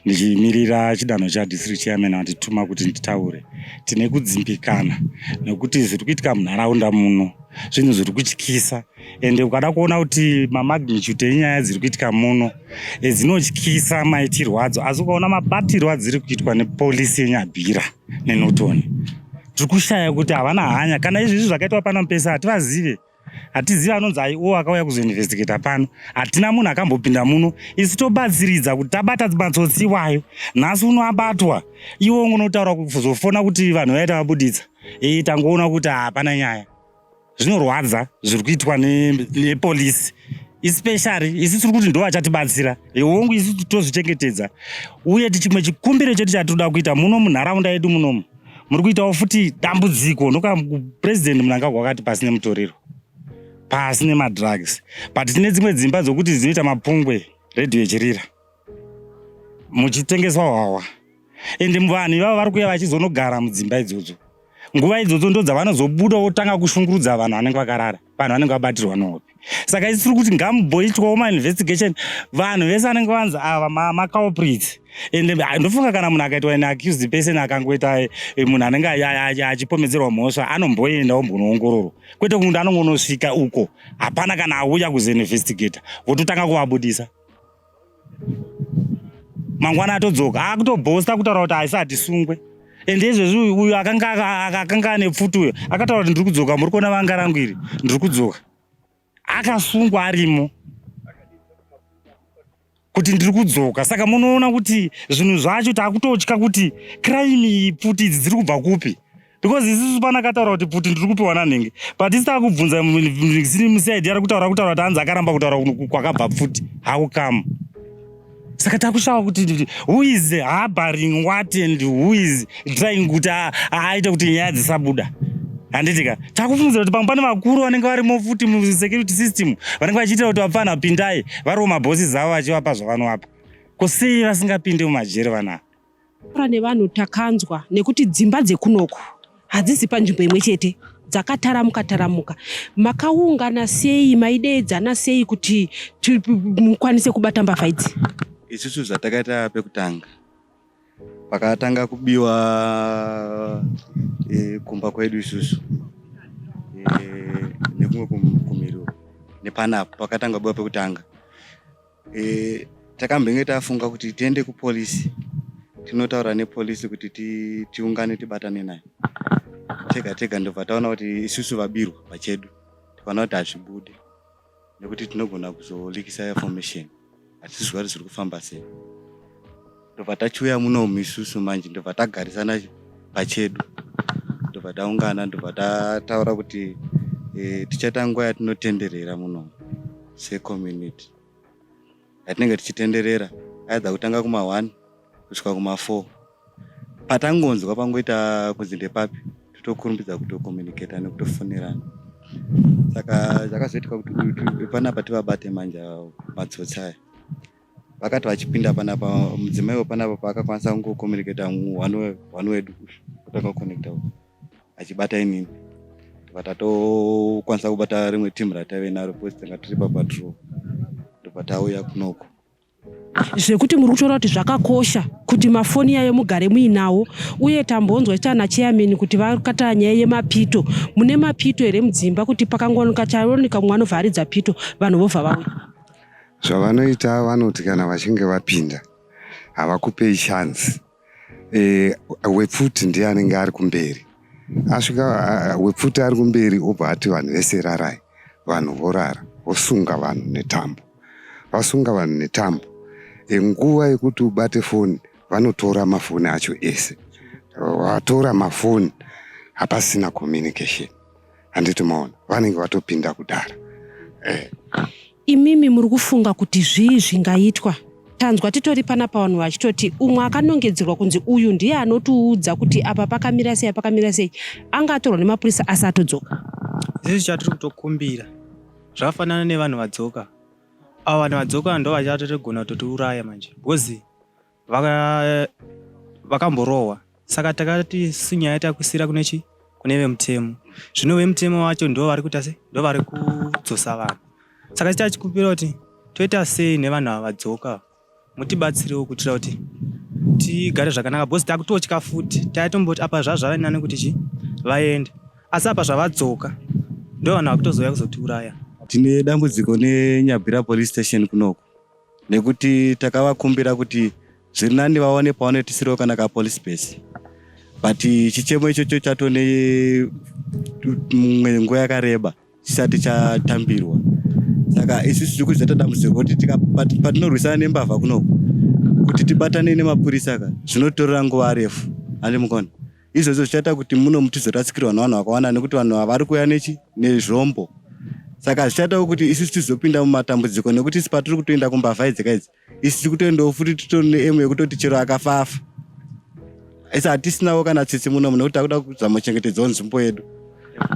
ndichimirira chidanho chadistrict chairman vandituma kuti nditaure. Tine kudzimbikana nekuti zviri kuitika munharaunda muno zvinhu zviri kutyisa, ende ukada kuona kuti mamagnitude enyaya dziri kuitika muno eh, dzinotyisa maitirwo adzo, asi ukaona mabatirwo adziri kuitwa nepolisi yeNyabira neNorton, tiri kushaya kuti havana hanya. Kana izvizvi zvakaitwa pano Mupesa hativazive, hatizivi anonzi aio akauya kuzoinvestigata pano, hatina munhu akambopinda muno. Isu tobatsiridza kuti tabata matsotsi iwayo. Nhasi uno abatwa, iwo unotaura kuzofona kuti vanhu vaita vabuditsa, e tangoona kuti hapana nyaya. Zvinorwadza zviri kuitwa nepolisi especially isu tiri kuti ndo vachatibatsira hongu, isu tozvichengetedza. Uye chimwe chikumbiro chedu chatinoda kuita muno munharaunda yedu munomu, muri kuitawo futi dambudziko ndoka President Mnangagwa wakati pasi nemutoriro, pasi nemadrugs, but tine dzimwe dzimba dzokuti dzinoita mapungwe, redhiyo ichirira, muchitengeswa hwahwa, ende vanhu ivavo vari kuuya vachizonogara mudzimba idzodzo. Nguva idzodzo ndo dzavanozobuda votanga kushungurudza vanhu vanenge vakarara, vanhu vanenge vabatirwa nehope. Saka isi tiri kuti ngamboitwawo mainvestigation, vanhu vese vanenge vanzi ava maculprits. Ende ndofunga kana munhu akaitwa an accused person, akangoita eh, munhu anenge achipomedzerwa mhosva, anomboenda ombonoongororwa, kwete kuti anongonosvika uko hapana kana auya kuzoinvestigata, vototanga kuvabudisa. Mangwana atodzoka akutobhosta kutaura kuti haisi hatisungwe. Ende izvezvi uyu akanga ane pfuti uyo akataura kuti ndiri kudzoka, muri kuona vanga rangu iri, ndiri kudzoka. Akasungwa arimo kuti ndiri kudzoka. Saka munoona kuti zvinhu zvacho takutotya kuti crime iyi, pfuti idzi dziri kubva kupi, because isusu pana akataura kuti pfuti ndiri kupiwa nanhingi, but isi takubvunza muCID ari kutaura kuti hanzi akaramba kutaura kwakabva pfuti. How come? Saka takushaya kuti who is harboring what and who is trying kuti aite kuti nyaya dzisabuda, handiti ka? Takufungidzira kuti pamwe pane vakuru vanenge varimo futi musecurity system vanenge vachiitira kuti vapfana pindai, variwo mabhosi avo vachivapa zvavanovapa. Ko sei vasingapinde mumajeri vanava? Taura nevanhu takanzwa nekuti dzimba dzekunoku hadzisi panzvimbo imwe chete, dzakataramuka taramuka. Makaungana sei, maideedzana sei kuti mukwanise kubata mbavha idzi? Isusu zvatakaita pekutanga, pakatanga kubiwa kumba kwedu isusu nekumwe kumhiri nepanapa, pakatanga kubiwa pekutanga, takambenge tafunga kuti tiende kupolisi tinotaura nepolisi kuti tiungane tibatane nayo tega tega. Ndobva taona kuti isusu vabirwa pachedu, tikaona kuti hazvibude nekuti tinogona kuzoleakisa information, hatisiziva kuti zviri kufamba sei. Ndobva tachiuya munomu isusu manje, ndobva tagarisana pachedu, ndobva taungana, ndobva tataura kuti tichaita nguva yatinotenderera munomu secommunity, yatinenge tichitenderera aidza kutanga kuma1 kusvika kuma4. Patangonzwa pangoita kunzi ndepapi, totokurumbidza kutokommunicata nekutofonerana. Saka zvakazoitika kuti panapa tivabate manje matsotsi aya. Vakati vachipinda panapa, mudzimai wepanapa paakakwanisa kungokommunicata one wedu kutanga kuconnecta achibata inini, ndobva tatokwanisa kubata rimwe timu rataive naro because tanga tiri papatrol, ndobva tauya kunoko. Zvekuti muri kutoona kuti zvakakosha kuti mafoni yayo mugare muinawo. Uye tambonzwa chana chairman kuti vakataura nyaya yemapito. Mune mapito here mudzimba, kuti pakangowanika chaoneka mumwe anobva aridza pito, vanhu vobva vauya? Zvavanoita, vanoti kana vachinge vapinda havakupei chance. Wepfuti ndiye anenge ari kumberi. Asvika wepfuti ari kumberi, obva ati vanhu vese rarai. Vanhu vorara, vosunga vanhu netambo. Vasunga vanhu netambo, nguva yekuti ubate foni, vanotora mafoni acho ese. Vatora mafoni. Hapasina communication. Handiti maona vanenge vatopinda kudhara. Imimi muri kufunga kuti zvii zvingaitwa? Tanzwa titori panapa vanhu vachitoti umwe akanongedzerwa kunzi uyu ndiye anotiudza kuti apa pakamira sei, pakamira sei, anga atorwa nemapurisa asi atodzoka. Isusu chatiri kutokumbira zvafanana nevanhu vadzoka. Ava vanhu vadzoka ndo vachatogona kutotiuraya manje because vakamborohwa. Saka takati isu nyaya takusiira kune chi kune vemutemo. Zvino vemutemo vacho ndo vari kuita sei, ndo vari kudzosa vanhu. Saka tichachikumbira kuti toita sei nevanhu ava vadzoka, mutibatsirewo kuitira kuti tigare zvakanaka because takutotya futi. Taitomboti apa zvazvave nani kuti chi vaende, asi apa zvavadzoka ndo vanhu vakutozouya kuzotiuraya. Tine dambudziko neNyabira police station kunoku nekuti takavakumbira kuti zviri nani vaone pavanoitisirawo kana kapolice base, but chichemo ichocho chatone mumwe nguva yakareba chisati chatambirwa. Saka isusu tiri kuziva dambudziko kuti patinorwisana nembavha kunoku kuti tibatane nemapurisa ka zvinotorera nguva refu, handi mukona? Izvozvo zvichaita kuti muno mutizorasikirwa nevanhu vakawanda nekuti vanhu ava vari kuuya nechi nezvombo. Saka zvichaitawo kuti isusu tizopinda mumatambudziko nekuti isi patiri kutoenda kumbavha idzi ka idzi, isi tiri kutoendawo futi titori neemu yekutoti chero akafa afa. Isi hatisinawo kana tsitsi muno nekuti takuda kuzama kuchengetedzawo nzvimbo yedu.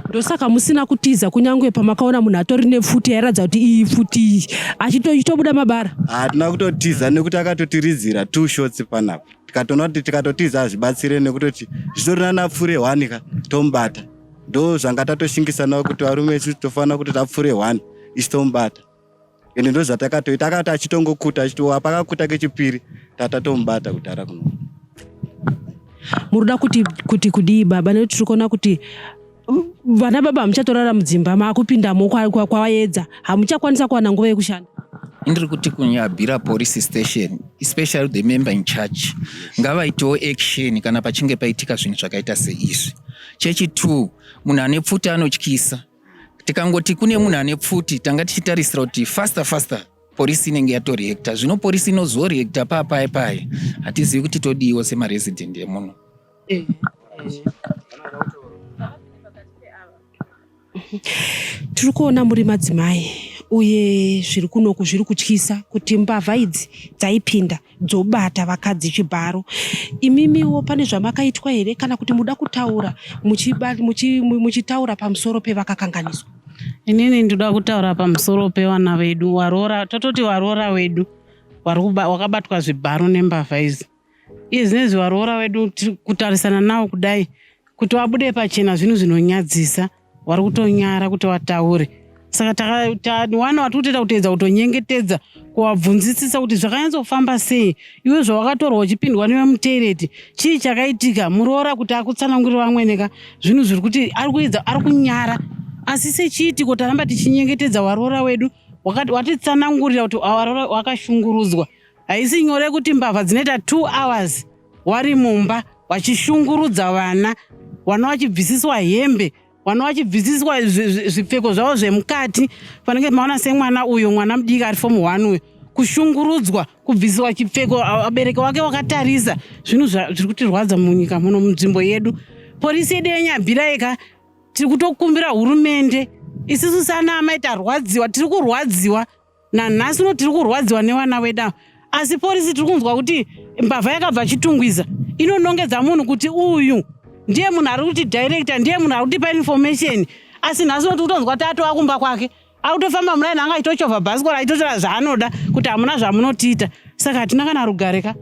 Ndosaka musina kutiza kunyange pamakaona munhu atori nepfuti yairatidza kuti iyi pfuti iyi achitobuda mabara. Hatina kutotiza nekuti akatotiridzira 2 shots panapa. Tikatoona kuti tikatotiza hazvibatsire nekutoti zvitori nani apfure 1 ka tomubata. Ndo zvanga tatoshingisanawo kuti varume isusu tofanira kuti tapfure 1 isu tomubata. Ende ndo zvatakatoita, akati achitongokuta achitowa pakakuta kechipiri tatatomubata kudhara kuno. Muruda kuti kudii baba? Nekuti tiri kuona kuti vana baba hamuchatorara mudzimba, maakupindamo kwaedza, hamuchakwanisa kuwana nguva yekushanda. Ndiri kuti kuNyabira police station, especially the member in charge, ngavaitewo action kana pachinge paitika zvinhu zvakaita seizvi. Chechi 2, munhu ane pfuti anotyisa. Tikangoti kune munhu ane pfuti, tanga tichitarisira kuti faster faster polisi inenge yatoreacta. Zvino polisi inozoreacta papai pai, hatizivi kuti todiwo semaresident emuno. Tiri kuona muri madzimai uye zviri kunoku zviri kutyisa kuti mbavha idzi dzaipinda dzobata vakadzi chibharo. Imimiwo pane zvamakaitwa here kana kuti muda kutaura muchitaura pamusoro pevakakanganiswa? Inini ndoda kutaura pamusoro pevana vedu waroora, tototi waroora wedu wakabatwa zvibharo nembavha idzi. Iye zvinezvi varoora vedu tiri kutarisana navo kudai kuti vabude pachena zvinhu zvinonyadzisa, vari kutonyara kuti vataure. Saka wana vatiri kutoita kutoedza kutonyengetedza kuvabvunzisisa kuti zvakanyatsofamba sei, iwe zvawakatorwa uchipindwa newe mutoireti, chii chakaitika, muroora kuti akutsanangurire vamwene ka zvinhu zviri kuti ari kuedza, ari kunyara. Asi sechiitiko taramba tichinyengetedza waroora wedu, watitsanangurira kuti waroora wakashungurudzwa. Haisi nyore kuti mbavha dzinoita 2 hours wari mumba vachishungurudza vana, vana vachibvisiswa hembe, vana vachibvisiswa zvipfeko zvavo zvemukati. Panenge maona semwana uyo, mwana mudiki ari form 1 uyo, kushungurudzwa, kubvisiswa chipfeko, vabereki wake wakatarisa. Zvinhu zviri kutirwadza munyika muno, munzvimbo yedu. Polisi yedu yeNyabira ika, tiri kutokumbira hurumende isusu sana amai tarwadziwa, tiri kurwadziwa nanhasi uno, tiri kurwadziwa nevana vedu ava. Asi polisi tiri kunzwa kuti mbavha yakabva Chitungwiza inonongedza munhu kuti uyu ndiye munhu ari kuti director, ndiye munhu ari kutipa information. Asi nhasi uno tiri kutonzwa tatova kumba kwake, akutofamba muraini, anga achitochovha bhasikoro achitotora zvaanoda kuti hamuna zvamunotiita. Saka hatina kana rugare ka.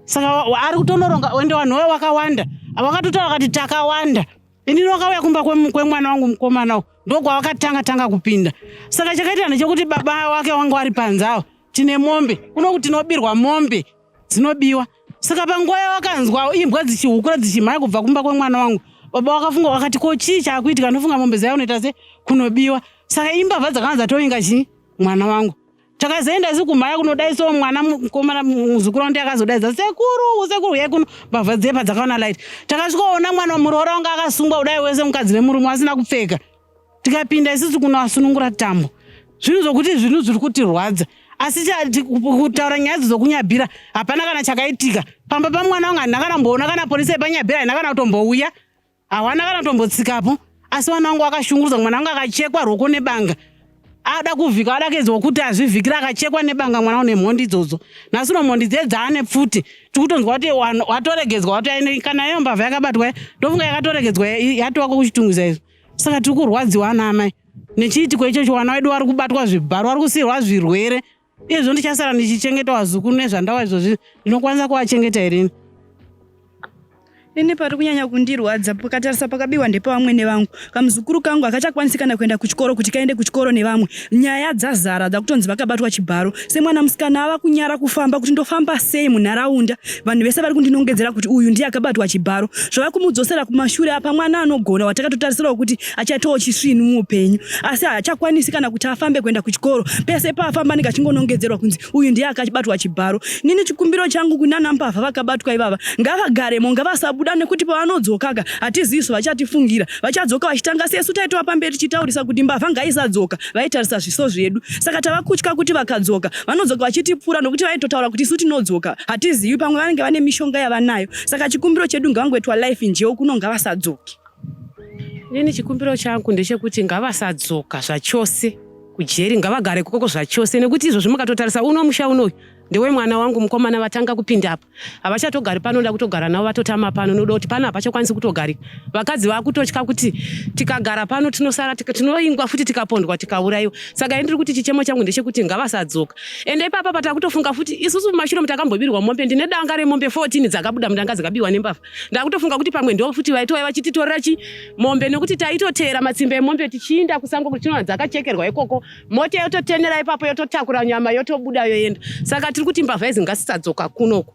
Saka ari kutonoronga ende vanhu vavo vakawanda, vakatotaura vakati takawanda. Inini wakauya kumba kwemwana wangu mukomana uyu, ndokwavakatanga tanga kupinda. Saka chakaitika ndechekuti baba wake wanga wari panze awo, tine mombe kuno kuti tinobirwa mombe dzinobiwa. Saka panguva yawakanzwa imbwa dzichihukura dzichimhanya kubva kumba kwemwana wangu, baba wakafunga wakati ko chii chaakuitika, ndofunga mombe dzaya unoita se kunobiwa. Saka imbavha dzakanga dzatovinga chii mwana wangu. Takazoenda isi kumhaya kunodaisawo mwana mukomana muzukuru wangu, akazodaidza sekuru, sekuru uyai kuno, mbavha dziye padzakaona light. Takasvikoona mwana muroora wanga akasungwa kudai wese, mukadzi nemurume asina kupfeka. Tikapinda isusu kunovasunungura tambo. Zvinhu zvokuti zvinhu zviri kutirwadza. Asi kutaura nyaya idzi dzokuNyabira hapana kana chakaitika. Pamba pamwana wangu handina kana mboona kana polisi yepaNyabira haina kana kutombouya. Hawana kana kutombotsikapo asi vana vangu vakashungurudzwa mwana wangu akachekwa rwoko nebanga ada kuvhika ada kuedzwa kuti azvivhikira akachekwa nebanga mwana une mhondi idzodzo nhasi uno mhondi dziye dzaane pfuti tikutonzwa kuti watoregedzwa wati kana iyo mbavha yakabatwa ndofunga yakatoregedzwa yatowako kuchitungwiza izvo saka tiri kurwadziwa ana amai nechiitiko ichocho wana wedu wari kubatwa zvibharo wari kusiirwa zvirwere izvo ndichasara ndichichengeta vazukuru nezvandawa izvozvi ndinokwanisa kuvachengeta here ini pari kunyanya kundirwadza pakatarisa pakabiwa ndepavamwene vangu kamuzukuru kangu akachakwanisi kana kuenda kuchikoro kuti kaende kuchikoro nevamwe nyaya dzazara dzakutonzi vakabatwa chibharo semwana musikana ava kunyara kufamba kuti ndofamba sei munharaunda vanhu vese vari kundinongedzera kuti uyu ndiye akabatwa chibharo zvava kumudzosera kumashure apa mwana anogona watakatotarisirawo kuti achaitawo chisvinu muupenyu asi haachakwanisi kana kuti afambe kuenda kuchikoro pese paafamba anenge achingonongedzerwa kunzi uyu ndiye akabatwa chibharo nini chikumbiro changu kunana mbavha vakabatwa ivava ngavagaremo ngavasabuda nekuti pavanodzokaka hatizivi zvavachatifungira vachadzoka vachitanga sesu taitova pamberi tichitaurisa kuti mbavha ngaisadzoka vaitarisa zviso zvedu saka tava kutya kuti vakadzoka vanodzoka vachitipfura nokuti vaitotaura kuti isu tinodzoka hatizivi pamwe vanenge vane mishonga yavanayo saka chikumbiro chedu ngavangoitwa life njeo kuno ngavasadzoke Ini chikumbiro changu ndechekuti ngavasadzoka zvachose kujeri, ngavagare ikoko zvachose nekuti izvozvi mukatotarisa uno musha unoyu ndewemwana wangu mukomana vatanga kupinda apa havachatogari pano nda kutogara navo vatotama pano noda kuti pano hapachakwanisi kutogarika vakadzi vakutotya kuti tikagara pano tinosara tinoingwa futi tikapondwa tikaurayiwa saka ini ndiri kuti chichemo changu ndechekuti ngavasadzoka ende ipapa patakutofunga futi isusu mumashure mutakambobirwa mombe ndine danga remombe 14 dzakabuda mudanga dzikabiwa nembavha ndakutofunga kuti pamwe ndo futi vaitouya vachititorera chi mombe nekuti taitoteera matsimba emombe tichiinda kusango kuti tinoona dzakachekerwa ikoko mota yototenera ipapo yototakura nyama yotobuda yoenda saka tiri kuti mbavha idzi ngasisadzoka kunoko.